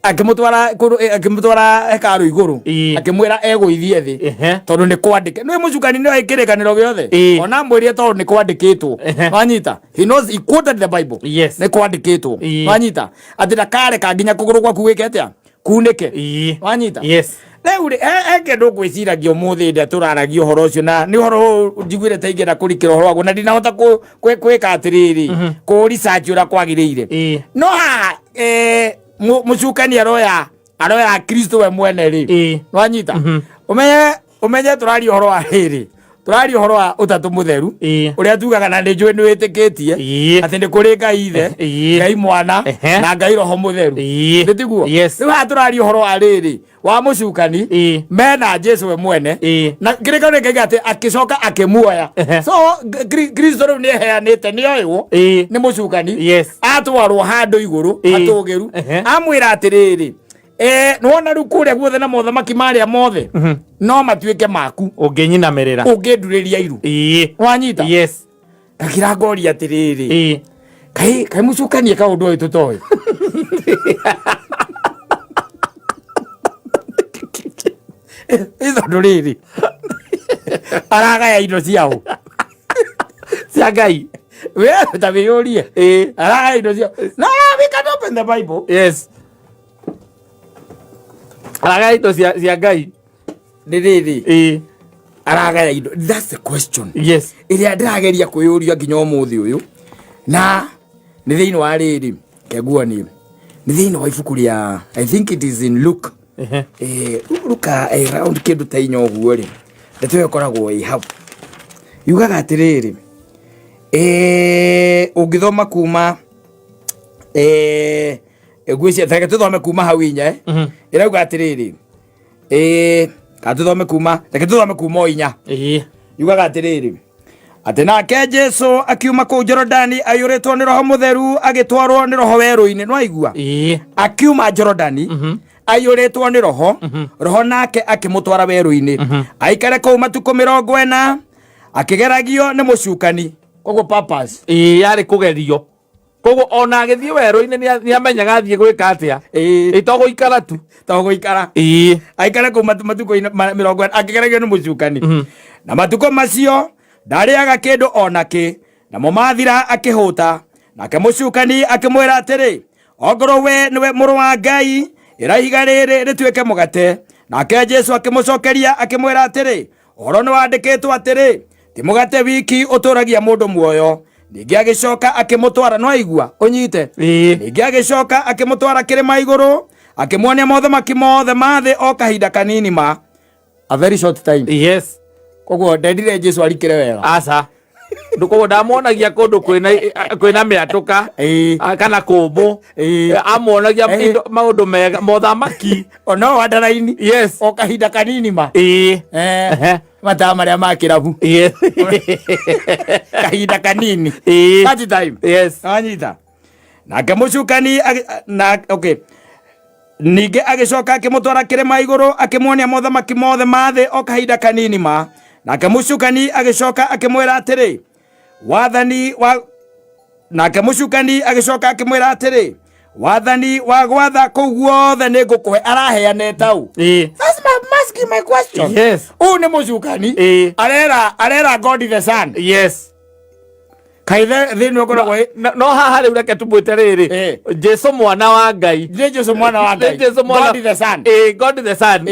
Akĩmũtwara kũndũ akĩmũtwara hekarũ igũrũ. Ĩĩ. Akĩmwĩra egũithie thĩ. Ehe. Tondũ nĩ kwandĩke. Nĩ mũcukani nĩ kĩrĩkanĩro gĩothe. Ĩĩ. Ona amwĩrire tondũ nĩ kwandĩkĩtwo. Ehe. Wanyita? He knows he quoted the Bible. Yes. Nĩ kwandĩkĩtwo. Ĩĩ. Wanyita? Atĩ ndakareka nginya kũgũrũ gwaku gwĩke atĩa? Kunĩke. Ĩĩ. Wanyita? Yes. Rĩu rĩ, he kĩndũ ngwĩciragia ũmũthĩ hĩndĩ ĩrĩa tũraragia ũhoro ũcio na nĩ ũhoro ũyũ njiguire ta ingĩenda kũrikĩra ũhoro waguo na ndinahota gwĩka atĩrĩrĩ kũ research ũrĩa kwagĩrĩire. Ĩĩ. No haha mũcukani aroya Kristo we mwene rĩ. Ĩĩ. Wanyita? Ũmenye ũmenye tũraria ũhoro wa rĩrĩ tũraria ũhoro wa ũtatũ mũtheru Ĩĩ. ũrĩa tugaga na nĩ njũĩ nĩ wĩtĩkĩtie Ĩĩ. atĩ nĩ kũrĩ Ngai ithe Ĩĩ. Ngai mwana Ehe. na Ngai roho mũtheru. Ĩĩ. Nĩ tiguo? Yes. Rĩu haha tũraria ũhoro wa rĩrĩ wa mũcukani Ĩĩ. mena Jesu we mwene. Ĩĩ. Na kĩrĩkanĩro gĩkauga atĩ akĩcoka akĩmuoya. Ehe. So Kristo rĩu nĩ eheanĩte nĩ oĩwo Ĩĩ. nĩ mũcukani. Yes. Atwarwo handũ igũrũ Ĩĩ. hatũgĩru. Ehe. Amwĩra atĩrĩrĩ nĩwona rĩu kũrĩa guothe na mothamaki marĩa mothe no matuĩke maku Ũngĩnyinamĩrĩra. ũngĩndurĩria iru. Ĩĩ. Wanyita? Yes. Ngakira ngoria atĩrĩrĩ Ĩĩ. kaĩ kaĩ mũcukani eka ũndũ ũyũ tũtoĩ. Ĩ tondũ rĩrĩ aragaya indo ciao Cia Ngai. We ta wĩyũrie. Ĩĩ. Aragaya indo ciao. No, we can open the Bible. Yes. Aragaya indo cia Ngai. Nĩ rĩrĩ Ĩĩ. aragaya indo. That's the question. Yes. Ĩrĩa ndĩrageria kwĩyũria nginya ũmũthĩ ũyũ na nĩ thĩinĩ wa rĩrĩ kenguonie Nĩ thĩinĩ wa ibuku rĩa, I think it is in Luke. Luka round kĩndũ ta inya ũguo rĩ, ndeto ĩyo ĩkoragwo ĩ hau. Yugaga atĩrĩrĩ, ũngĩthoma kuma ngwĩciria ta reke tũthome kuma hau inya ĩrauga atĩrĩrĩ, kana tũthome kuma, reke tũthome kuma o inya. Yugaga atĩrĩrĩ, atĩ nake Jesu akiuma kũu Jorodani aiyũrĩtwo nĩ Roho Mũtheru, agĩtwarwo nĩ Roho werũ-inĩ. Nĩwaigua? Akiuma Jorodani aiyũrĩtwo nĩ Roho, Roho nake akĩmũtwara werũ-inĩ aikare kũu matukũ 40, akĩgeragio nĩ mũcukani. Koguo purpose Yarĩ kũgerio. Koguo ona agĩthiĩ werũ-inĩ nĩamenyaga athiĩ gwĩka atĩa. Ĩ to gũikara tu. To gũikara. Aikare kũu matukũ 40 akĩgeragio nĩ mũcukani. Na matukũ macio ndarĩaga kĩndũ o na kĩ, namo mathira akĩhũta. Nake mũcukani akĩmwĩra atĩrĩ, ongorwo we nĩwe mũrũ wa Ngai, ĩra ihiga rĩrĩ rĩtuĩke mũgate. Nake Jesu akĩmũcokeria akĩmwĩra atĩrĩ, ũhoro nĩwandĩkĩtwo atĩrĩ, ti mũgate wiki ũtũragia mũndũ muoyo. Ningĩ agĩcoka akĩmũtwara, no aigua ũnyite. Ningĩ agĩcoka akĩmũtwara kĩrĩma igũrũ, akĩmuonia mothamaki mothe ma thĩ o kahinda kanini ma a very short time. Koguo ndendire Jesu arikĩre wega. Aca. Koguo ndamuonagia kũndũ kwĩna mĩatũka, kana kũmũ. Amuonagia indo, maũndũ mega, mothamaki. Ona wa ndaraini. O kahinda kanini ma. Mataa marĩa ma kĩrabu. Kahinda kanini. That time. Wanyita. Nake mũcukani na okay. Ningĩ agĩcoka akĩmũtwara kĩrĩma igũrũ, akĩmuonia mothamaki mothe ma thĩ o kahinda kanini ma. Nake mũcukani agĩcoka akĩmwĩra atĩrĩ, wathani wa nake mũcukani agĩcoka akĩmwĩra atĩrĩ, wathani wa gwatha kũu guothe nĩ ngũkũhe. Araheana tau. That's my, I'm asking my question. Ũyũ nĩ mũcukani. Arera God the Son. Kaithe thĩinĩ ũkoragwo No haha rĩu reke tũmwĩte rĩrĩ. Jesu mwana wa Ngai. Nĩ Jesu mwana wa Ngai. Nĩ Jesu mwana. God the Son. God the Son.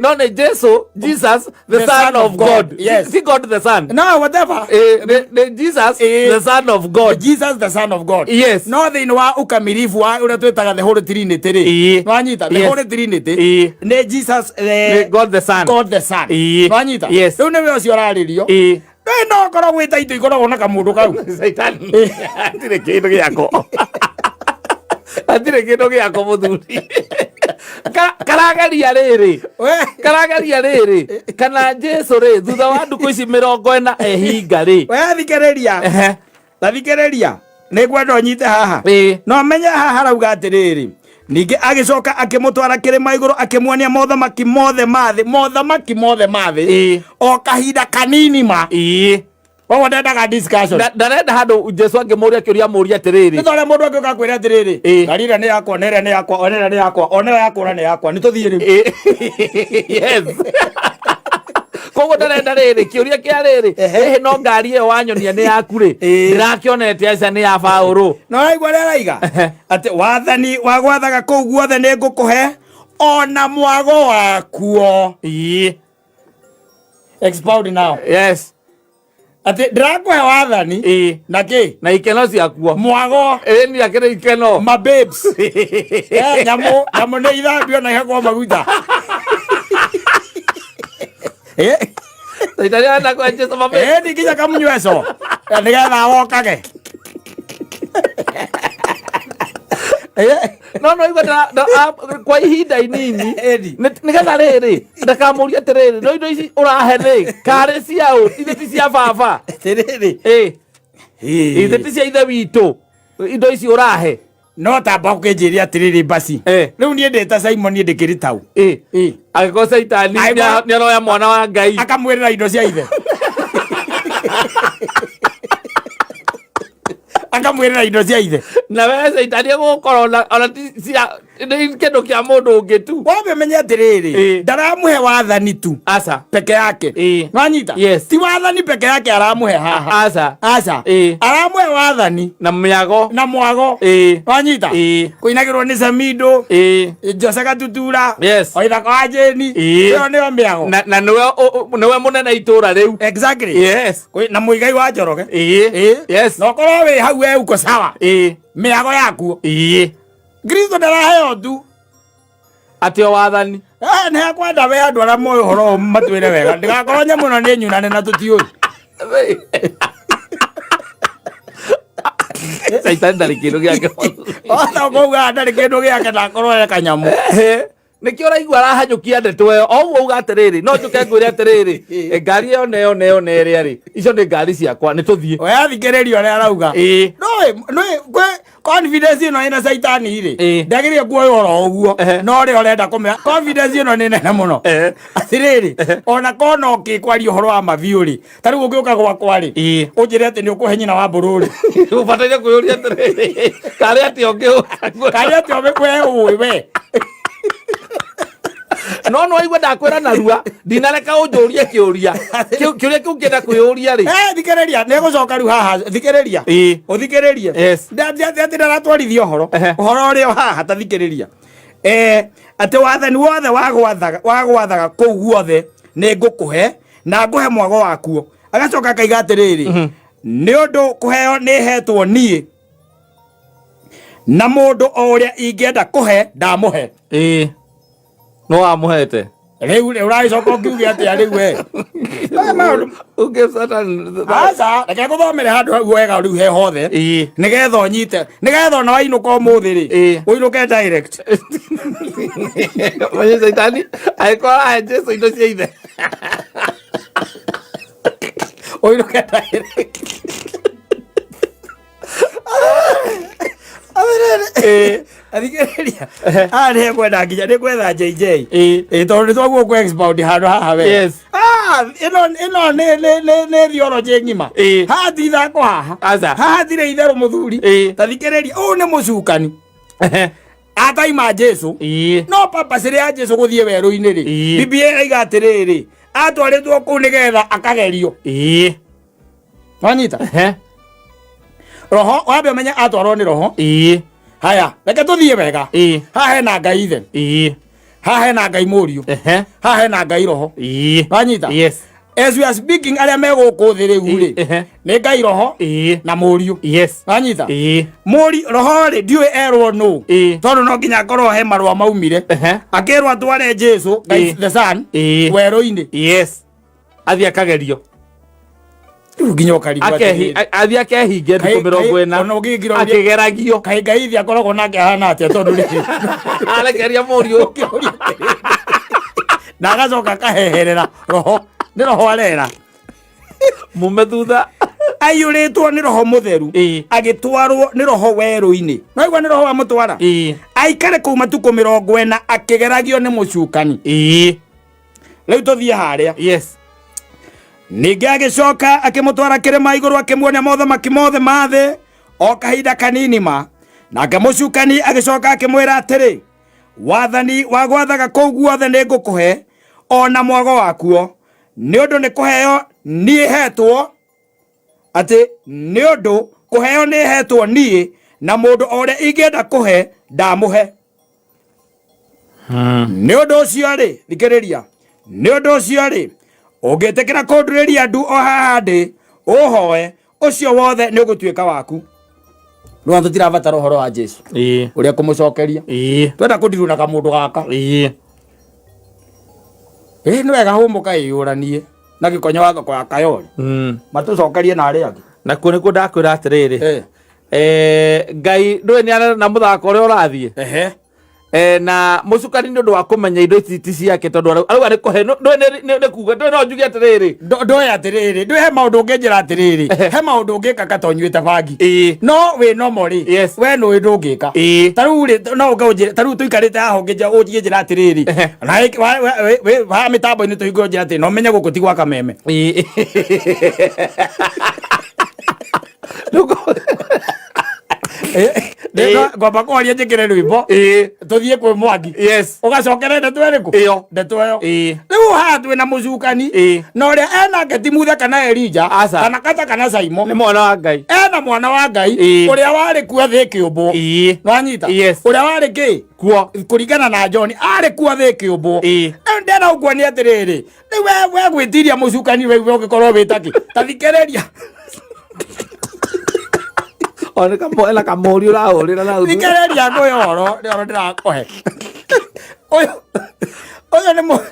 No nĩ Jesu, Jesus the The Son Son of of God. God. Yes. Si God the Son. No, whatever. Nĩ Jesus the Son of God. Jesus the Son of God. Yes. No thĩinĩ wa ukamilifu wa ũrĩa twĩtaga the Holy Trinity rĩ. Nĩwanyita? The Holy Trinity. Nĩ Jesus the Nĩ God the Son. God the Son. Nĩwanyita? Yes. Rĩu nĩwe ũcio ũrarĩrio. Rĩu no ũkorwo gwĩta indo ikoragwo na kamũndũ kau. Caitani. Hatirĩ kĩndũ gĩako. Hatirĩ kĩndũ gĩako mũthuri. Karageria rĩrĩ. Karageria rĩrĩ. Kana Jesu rĩ, thutha wa ndukũ ici 40 ehinga rĩ. We thikĩrĩria. Ta thikĩrĩria. Nĩ ngwenda ũnyite haha. No menye haha harauga atĩrĩrĩ, ningĩ agĩcoka akĩmũtwara kĩrĩma igũrũ, akĩmuonia mothamaki mothe ma thĩ, mothamaki mothe ma thĩ o kahinda kanini ma. Koguo ndendaga discussion. Ndarenda handũ Jesu angĩmũria kĩũria amũrie atĩrĩrĩ. Nĩ ta ũrĩa mũndũ angĩũka akwĩre atĩrĩrĩ, ngari ĩrĩa nĩ yakwa, na ĩrĩa nĩ yakwa, ona ĩrĩa nĩ yakwa, ona ĩrĩa yakũra nĩ yakwa, nĩ tũthiĩ rĩu. Yes. Koguo ndarenda rĩrĩ kĩũria kĩa rĩrĩ, ĩhĩ no ngari ĩyo wanyonia nĩ yaku rĩ, ndĩrakĩonete aca nĩ ya Baũrũ. Na ũraigua ũrĩa araiga atĩ wathani wa gwathaga kũu guothe nĩ ngũkũhe ona mwago wakuo. Expound now. Yes. Atĩ ndĩrakũhe wathani na kĩ? Na ikeno ciakuo. Mwago. Ĩĩ, ni akĩrĩ ikeno. Ma babes. Nyamũ nĩ ithambio na ihakwo maguta. Caitani arenda kũhe Jesu ma babes. Ni nginya kamunyweco. Nĩgetha wokage. No igua kwa ihinda inini. Edi. Nĩgetha rĩrĩ ndakamũrie atĩrĩrĩ, no indo ici ũrahe rĩ karĩ ciaũ? Ithe ti cia baba. Atĩrĩrĩ. Ithe ti cia ithe witũ, indo ici ũrahe. No tamba ũkĩnjĩre atĩrĩrĩ basi. Rĩu niĩ ndĩ ta Simon, niĩ ndĩkĩrĩ tau. Angĩkorwo Caitani nĩaroya mwana wa Ngai akamwĩrĩra indo cia ithe. Akamwĩrĩra indo cia ithe. Na we Caitani egũkorwo ona ti cia, nĩ kĩndũ kĩa mũndũ ũngĩ tu. Wambe ũmenye atĩrĩrĩ, ndaramuhe wathani tu Aca. peke yake. Nwanyita? Yes. Ti wathani peke yake aramuhe haha. Aca. Aca. Aramuhe wathani na mĩago. Na mwago. Nwanyita? Kũinagĩrwo nĩ Samido. Jose Gatutura. Yes. Oithaka wa Jeni. Ĩyo nĩyo mĩago. Na nĩwe mũnene itũra rĩu. Exactly. Yes. Na Mũigai wa Njoroge. Yes. Na ũkorwo wĩ hau we uko sawa. Mĩago yakuo. Kristo ndaraheo tu. Atĩ o wathani. Eh, nĩ hakwenda we andũ arĩa moĩ ũhoro ũyũ matwĩre wega ndĩgakorwo nyamũ ĩno nĩ nyunane na tũtiũĩ. Caitani ndarĩ kĩndũ gĩake. Ona ũkauga ndarĩ kĩndũ gĩake na akorwo e kanyamũ. Nĩkĩo ũraigua arahanyũkia ndeto ĩyo o ũguo uga atĩrĩrĩ, no njũke ngwĩre atĩrĩrĩ, ngari ĩyo na ĩyo na ĩyo na ĩrĩa rĩ, icio nĩ ngari ciakwa, nĩ tũthiĩ. We athikĩrĩria ũrĩa arauga. Ĩĩ. Nũĩ kwĩ confidence ĩno ĩna caitani rĩ, Ĩĩ. ndagĩrĩire kuoya oro ũguo, no ũrĩa ũrenda kũmĩa confidence ĩno nĩ nene mũno. Atĩrĩrĩ, ona kona ũkĩkwaria ũhoro wa mabiũ rĩ, ta rĩu ũngĩũka gwakwa rĩ, Ĩĩ. ũnjĩre atĩ nĩ ũkũhe nyina wa mbũrũ rĩ, Ũbataire kwĩyũria atĩrĩrĩ, karĩ atĩa ũngĩũka? Karĩ atĩa we ũĩ we? No no waigua ndakwĩra narua, ndinareka ũnjũrie kĩũria. Kĩũria kĩu ngĩenda kwĩyũria rĩ. Eh, thikĩrĩria, nĩ gũcoka rĩu haha, thikĩrĩria. Ĩĩ. Ũthikĩrĩrie. Yes. Atĩ ndaratwarithia ũhoro. Ũhoro ũrĩ o haha, ta thikĩrĩria. Eh, atĩ wathani wothe wa gwathaga kũu guothe nĩ ngũkũhe na ngũhe mwago wakuo. Agacoka akaiga atĩrĩrĩ, nĩ ũndũ kũheo nĩ hetwo niĩ, na mũndũ o ũrĩa ingĩenda kũhe ndamũhe. Ĩĩ. No wamũhete. Rĩu rĩ, ũragĩcoka ũkiuge atĩa rĩu we? Maya maũndũ. Ũngĩ Satan. Aca, reke ngũthomere handũ hau wega rĩu he hothe. Ĩĩ. Nĩgetha ũnyite, nĩgetha ona wainũka ũmũthĩ rĩ, Ĩĩ. ũinũke direct. Mwenye Saitani angĩkorwo arahe Jesu indo cia ithe. Ũinũke direct. Ĩĩ. Athikĩrĩria, haha nĩ kwenda nginya nĩ gwetha JJ. Ĩĩ. Ĩĩ, tondũ nĩ twaguo kũ expound handũ haha wega. Yes. Ah, ĩno ĩno nĩ nĩ nĩ nĩ theology ng'ima. Ĩĩ. Haha ti ithako haha. Aca. Haha tirĩ itherũ mũthuri. Ĩĩ. Ta thikĩrĩria, ũyũ nĩ mũcukani. Ataima Jesu. Ĩĩ. No purpose ĩrĩa ya Jesu gũthiĩ werũ-inĩ rĩ, Ĩĩ. Biblia ĩraiga atĩrĩrĩ, atwarĩtwo kũu nĩgetha akagerio. Ĩĩ. Wanyita? Roho, wambe ũmenye atwarwo nĩ roho. Ĩĩ. Haya, reke tũthiĩ wega. Ĩĩ. Haha hena Ngai ithe. Ĩĩ. Haha hena Ngai mũriũ. Haha hena Ngai roho. Ĩĩ. Wanyita? Yes. As we are speaking, arĩa me gũkũ thĩ rĩu rĩ, Ehe. nĩ Ngai roho Ĩĩ. na mũriũ. Yes. Wanyita? Ĩĩ. Mũri roho rĩ, ndiũĩ erwo nũ. Ĩĩ. Tondũ no nginya akorwo he marũa maumire. Akĩrwo atware Jesu, Ngai Ĩĩ. the Son, Ĩĩ. werũ-inĩ. Yes. Athiĩ akagerio. Rĩu nginya ũkarigwo Akehi atĩrĩrĩ. athiĩ akehinge thikũ Kaĩ- mĩrongo kaĩ- ĩna. ona ũngĩngira ũrĩa- Akĩgeragio. Kaĩ Ngai ithe akoragwo nake ahana atĩa tondũ rĩrĩ. Arekeria mũriũ. Na agacoka akaheherera roho. Nĩ roho arera. Mume thutha. Aiyũrĩtwo nĩ roho mũtheru. Ĩĩ. Agĩtwarwo nĩ roho werũ-inĩ. No igua nĩ roho wamũtwara. Ĩĩ. Aikare kũu matukũ 40 akĩgeragio nĩ mũcukani. Ĩĩ. Rĩu tũthiĩ harĩa. Yes. Ningĩ agĩcoka akĩmũtwara kĩrĩma igũrũ akĩmuonia mothamaki mothe ma thĩ o kahinda kanini ma. Nake mũcukani agĩcoka akĩmwĩra atĩrĩ, wathani wa gwathaga kũu guothe nĩ ngũkũhe o na mwago wakuo, nĩ ũndũ nĩ kũheo niĩ hetwo, atĩ nĩ ũndũ kũheo nĩ hetwo niĩ, na mũndũ o ũrĩa ingĩenda kũhe ndamũhe. Nĩ ũndũ ũcio rĩ, thikĩrĩria, nĩ ũndũ ũcio rĩ, ũngĩtĩkĩra kũndurĩria ndu o haha ndĩ, ũhoe, ũcio wothe nĩ ũgũtuĩka waku. Rĩu tũtirabatara ũhoro wa Jesu. Ĩĩ. Ũrĩa kũmũcokeria. Ĩĩ. Twenda kũndiruna kamũndũ gaka. Ĩĩ. Ĩĩ nĩ wega hũmũka ĩyũranie na gĩkonyo wa thoko ya Kayole. Matũcokerie na arĩa angĩ. Nakuo nĩkuo ndakwĩra atĩrĩrĩ. Ngai ndũĩ nĩ arera na mũthako ũrĩa ũrathiĩ. Na mũcukani nĩ ũndũ wa kũmenya indo ici ti ciake tondũ arauga nĩ kũhe, ndũĩ nĩ kuga, ndũĩ no njuge atĩrĩrĩ. Ndũĩ atĩrĩrĩ, ndũĩ he maũndũ ũngĩnjĩra atĩrĩrĩ, he maũndũ ũngĩka ka tonyuĩte bangi. Ĩĩ. No wĩ nomo rĩ, Yes. we nũĩ ndũngĩka. Ĩĩ. Ta rĩu rĩ, no ũke ũnjĩre, ta rĩu tũikarĩte haha ũngĩnjĩra atĩrĩrĩ, na haha mĩtambo-inĩ tũhingũre ũnjĩre atĩrĩ, no menye gũkũ ti gwa Kameme. Ĩĩ. Ngwamba kwaria njĩkĩre rwĩmbo. Ĩĩ. Tũthiĩ kwĩ Mwangi. Yes. Ũgacokere ndeto ĩrĩkũ? Ĩyo. Ndeto ĩyo. Ĩĩ. Rĩu haha twĩna mũcukani. Ĩĩ. Na ũrĩa enake ti Muthe kana Elija. Aca. Kana Kata kana Saimo. Nĩ mwana wa Ngai. Ena mwana wa Ngai. Ĩĩ. Ũrĩa warĩ kuo thĩ ĩkĩũmbwo. Ĩĩ. Nĩwanyita? Yes. Ũrĩa warĩ kĩ? Kuo. Kũringana na John, arĩ kuo thĩ ĩkĩũmbwo. Ĩĩ. Rĩu ndĩrenda gũkuonia atĩrĩrĩ, rĩu we gwĩtiria mũcukani we ũngĩkorwo wĩ takĩ. Ta thikĩrĩria. O nĩ kamo ena kamũri ũrahũrĩra na thutha. Thikĩrĩria ngũhe ũhoro nĩ ũhoro ndĩrakũhe. Ũyũ ũyũ nĩ mũ-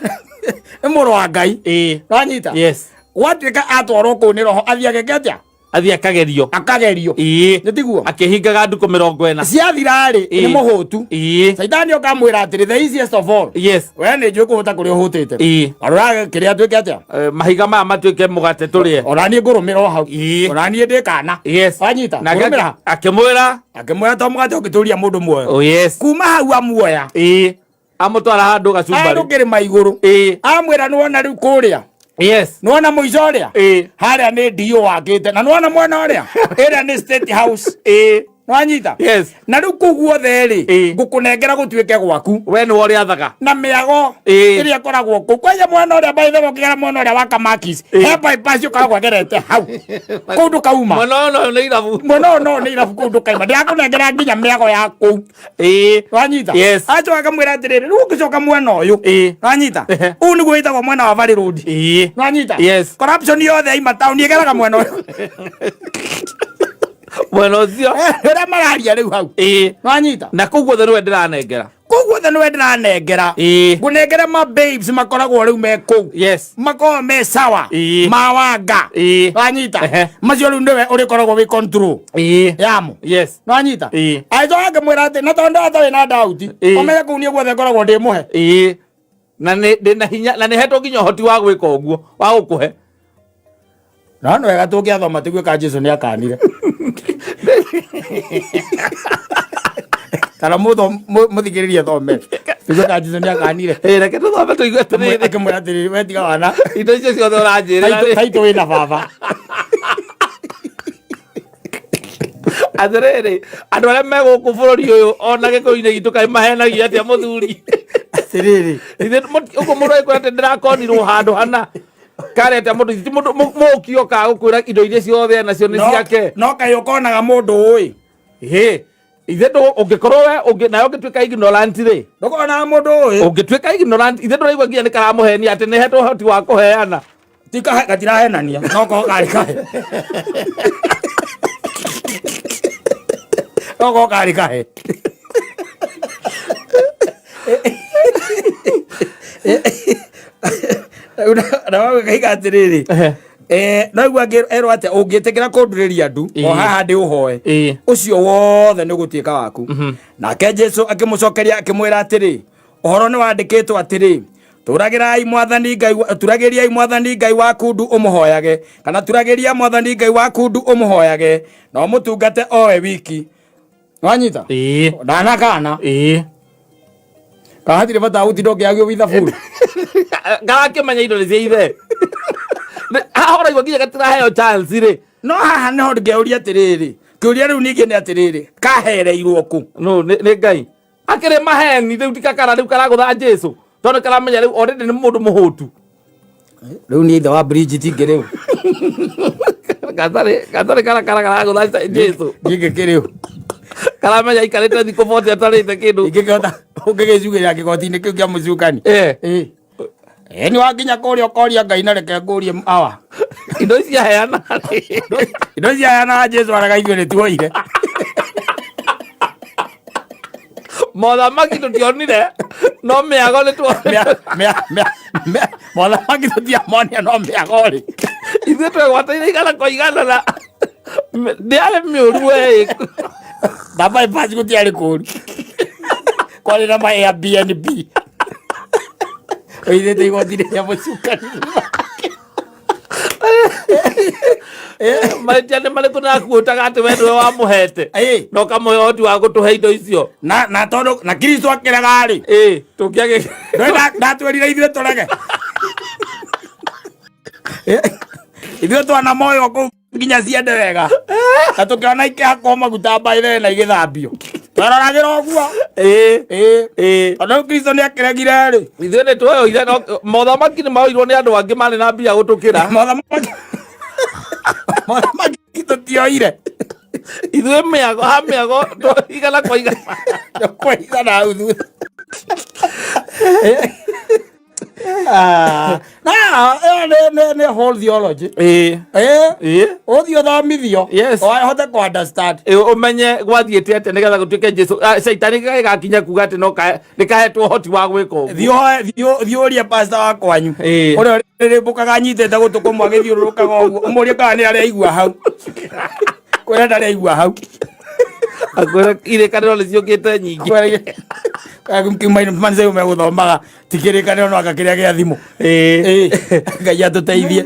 nĩ mũrũ wa Ngai. Ĩĩ. Wanyita? Yes. Gwatuĩka atwarwo kũu nĩ roho athiĩ ageke atĩa? Athiĩ akagerio. Akagerio. Ĩĩ. Nĩ tiguo? Akĩhingaga ndukũ 40. Ciathira-rĩ, nĩ Ĩĩ. mũhũtu. Ĩĩ. Caitani oka amwĩra atĩrĩ, the easiest of all. Yes. We nĩ njũĩ kũhũta kũrĩa ũhũtĩte. Ĩĩ. Arora kĩrĩa atuĩke atĩa? Mahiga maya matuĩke mũgate tũrĩe. Ona niĩ ngũrũmĩra o hau. Ĩĩ. Ona niĩ ndĩ kana. Yes. Wanyita? Nake Ngũrũmĩra. akĩmwĩra. Akĩmwĩra to mũgate ũngĩtũria mũndũ muoyo. Oh yes. Kuma hau amuoya. Ĩĩ. Amũtwara handũ gacumbari. Handũ kĩrĩma igũrũ. Ĩĩ. Amwĩra nĩwona rĩu kũrĩa. Yes. Nĩwona mũico ũrĩa? Ĩĩ. Harĩa nĩ DO wakĩte. Na nĩwona mwena ũrĩa? Ĩrĩa nĩ State House. Ĩĩ. Nĩwanyita? Yes. Na rĩu kũu guothe rĩ, Ĩĩ. ngũkũnengera gũtuĩke gwaku. We nĩwe ũrĩathaga. Na mĩago Ĩĩ. ĩrĩa ĩkoragwo kũu. Kwanja mwena ũrĩa by the way ũkĩgera mwena ũrĩa wa Kamakis, Ĩĩ. he bypass ũkoragwo ĩgerete hau. Kũu ndũkauma. Mwena ũyũ no nĩ irabu. Mwena ũyũ no nĩ irabu kũu ndũkaima. Ndĩrakũnengera nginya mĩago ya kũu. Ĩĩ. Wanyita? Yes. Acoka akamwĩra atĩrĩrĩ, rĩu ũngĩcoka mwena ũyũ. Ĩĩ. Wanyita? Ehe. Ũũ nĩguo wĩtagwo mwena wa Valley Road. Ĩĩ. Wanyita? Yes. Corruption yothe yaima taũni ĩgeraga mwena ũyũ. Mwena ũcio. Ũrĩa mararia rĩu hau. Ĩĩ. Wanyita? Na kũu guothe nĩwe ndĩranengera. Kũu guothe nĩwe ndĩranengera. Ĩĩ. Ngũnengere ma babes makoragwo rĩu me kũu. Yes. Makoragwo me sawa. Ĩĩ. Mawanga. Ĩĩ. Wanyita? Ehe. Macio rĩu nĩwe ũrĩkoragwo wĩ control. Ĩĩ. Yamo. Yes. Nwanyita? Ĩĩ. Agĩcoka akĩmwĩra atĩ na tondũ atarĩ na dauti, Ĩĩ. ũmenye kũu niĩ guothe ngoragwo ndĩ mũhe. Ĩĩ. Na nĩ ndĩ na hinya na nĩ hetwo nginya ũhoti wa gwĩka ũguo wa gũkũhe. No nĩ wega tũngĩathoma tiguĩ ka Jesu nĩ akanire. Kana mũthikĩrĩrie thome. Tiguĩ ka Jesu nĩ akanire. Ĩĩ reke tũthome tũigue atĩrĩrĩ. Akĩmwĩra atĩrĩrĩ, we tiga wana. Indo icio ciothe ũranjĩrĩra rĩ. Taitũ wĩna baba. Atĩrĩrĩ, andũ arĩa me gũkũ bũrũri ũyũ ona gĩkũyũ-inĩ gitũ kaĩ mahenagia atĩa mũthuri? Atĩrĩrĩ. Ithe ũguo mũndũ agĩkwĩra atĩ ndĩrakonirwo handũ hana. Kare atĩa mũndũ ti mũndũ mũũki okaga gũkwĩra indo iria ciothe enacio nĩ ciake. No kaĩ ũkonaga mũndũ ũĩ. Hĩ, ithe ndũ ũngĩkorwo we ũngĩ nawe ũngĩtuĩka ignorant rĩ. Ndũkonaga mũndũ ũĩ. Ũngĩtuĩka ignorant ithe ndũraigua nginya nĩ karamũhenia atĩ nĩ hetwo ũhoti wa kũheana. Ti kahe gatirahenania no korwo karĩ kahe. No korwo karĩ kahe. Na wagĩkaiga atĩrĩrĩ. No igua erwo atĩa ũngĩtĩkĩra kũndurĩria ndu o haha ndĩ ũhoe ũcio wothe nĩ ũgũtuĩka waku. Nake Jesu akĩmũcokeria akĩmwĩra atĩrĩ, ũhoro nĩ wandĩkĩtwo atĩrĩ, turagĩrai mwathani Ngai turagĩriai mwathani Ngai waku ndu ũmũhoyage, kana turagĩria mwathani Ngai waku ndu ũmũhoyage, na ũmũtungate o we wiki. Wanyita? Ndanakana. Kana hatirĩ bata wa gũtinda ũkĩagio withaburu. Karakĩmenya indo nĩ cia ithe. Haha ũraigua nginya gatiraheo chance rĩ. No haha nĩho ngĩũria atĩrĩrĩ, kĩũria rĩu ningĩ nĩ atĩrĩrĩ, kahereirwo kũ? No, nĩ Ngai. Akĩrĩ maheni rĩu tikakara rĩu karagũtha Jesu. Tondũ karamenya rĩu already nĩ mũndũ mũhũtu. Rĩu nĩ ithe wa Bridget ingĩ rĩu. Gatarĩ karakara karagũtha Jesu. Ingĩ rĩu. Karamenya aikarĩte thikũ 40 atarĩte kĩndũ. Ingĩkĩhota ũngĩgĩcugĩra kĩgoti-inĩ kĩu kĩa mũcukani. Nĩ wakinya kũrĩa ũkoria Ngai na reke ngũrie awa. Indo ici aheana. Indo ici aheana Jesu araga ithuĩ nĩ tuoire. Mothamaki tũtionire no mĩago nĩ tuonire. Mothamaki tũtiamonia no mĩago rĩ. Ithuĩ twegwatĩire igana kwa igana na ndĩarĩ mĩũru we. Na bypass gũtiarĩ kũũru. Kwarĩ na ma Airbnb. Oithĩte igoti rĩa mũcukani. Mahĩtia nĩ marĩkũ nakuotaga atĩ we nĩwe wamũhete na ũkamũhe ũhoti wa gũtũhe indo icio. Na tondũ na Kristo akĩrega rĩ. Tũngĩagĩ. Ndatwĩrire ithuĩ tũrege. Ithuĩ twanamoywo kũu nginya ciende wega. Na tũkĩona ikĩhakwo maguta by the way na igĩthambio. Twaroragĩra ũguo. Tondũ rĩu Kristo nĩ akĩregire rĩ. Ithuĩ nĩ tuoire no mothamaki nĩ maoirwo nĩ andũ angĩ marĩ na mbia gũtũkĩra. Mothamaki tũtioire. Ithuĩ mĩago ha mĩago igana kwa igana. Kwa igana hau thutha. Ah, na ĩyo nĩ whole theology. Ĩĩ. Ĩĩ. Ũthiĩ ũthomithio. Yes. Ũhote kũ understand. Ĩ, ũmenye gwathiĩte atĩa nĩgetha gũtuĩke Jesu, ah, caitani gĩgakinya kuga atĩ no nĩkahetwo ũhoti wa gwĩka ũguo. Thiĩ ũhoe, thiĩ ũrie pastor wa kwanyu. Ĩĩ. Ũrĩa ũrĩrĩmbũkaga anyitĩte gũtũ kũmwe agĩthiũrũrũkaga ũguo. Ũmũrie kana nĩ areigua hau. Kwĩra ndareigua hau. Akwĩra irĩkanĩro nĩciũkĩte nyingĩ. Kiuma megũthomaga ti kĩrĩkanĩro no anga kĩrĩa gĩa thimũ. Ĩĩ. Ĩĩ. Ngai atũteithie.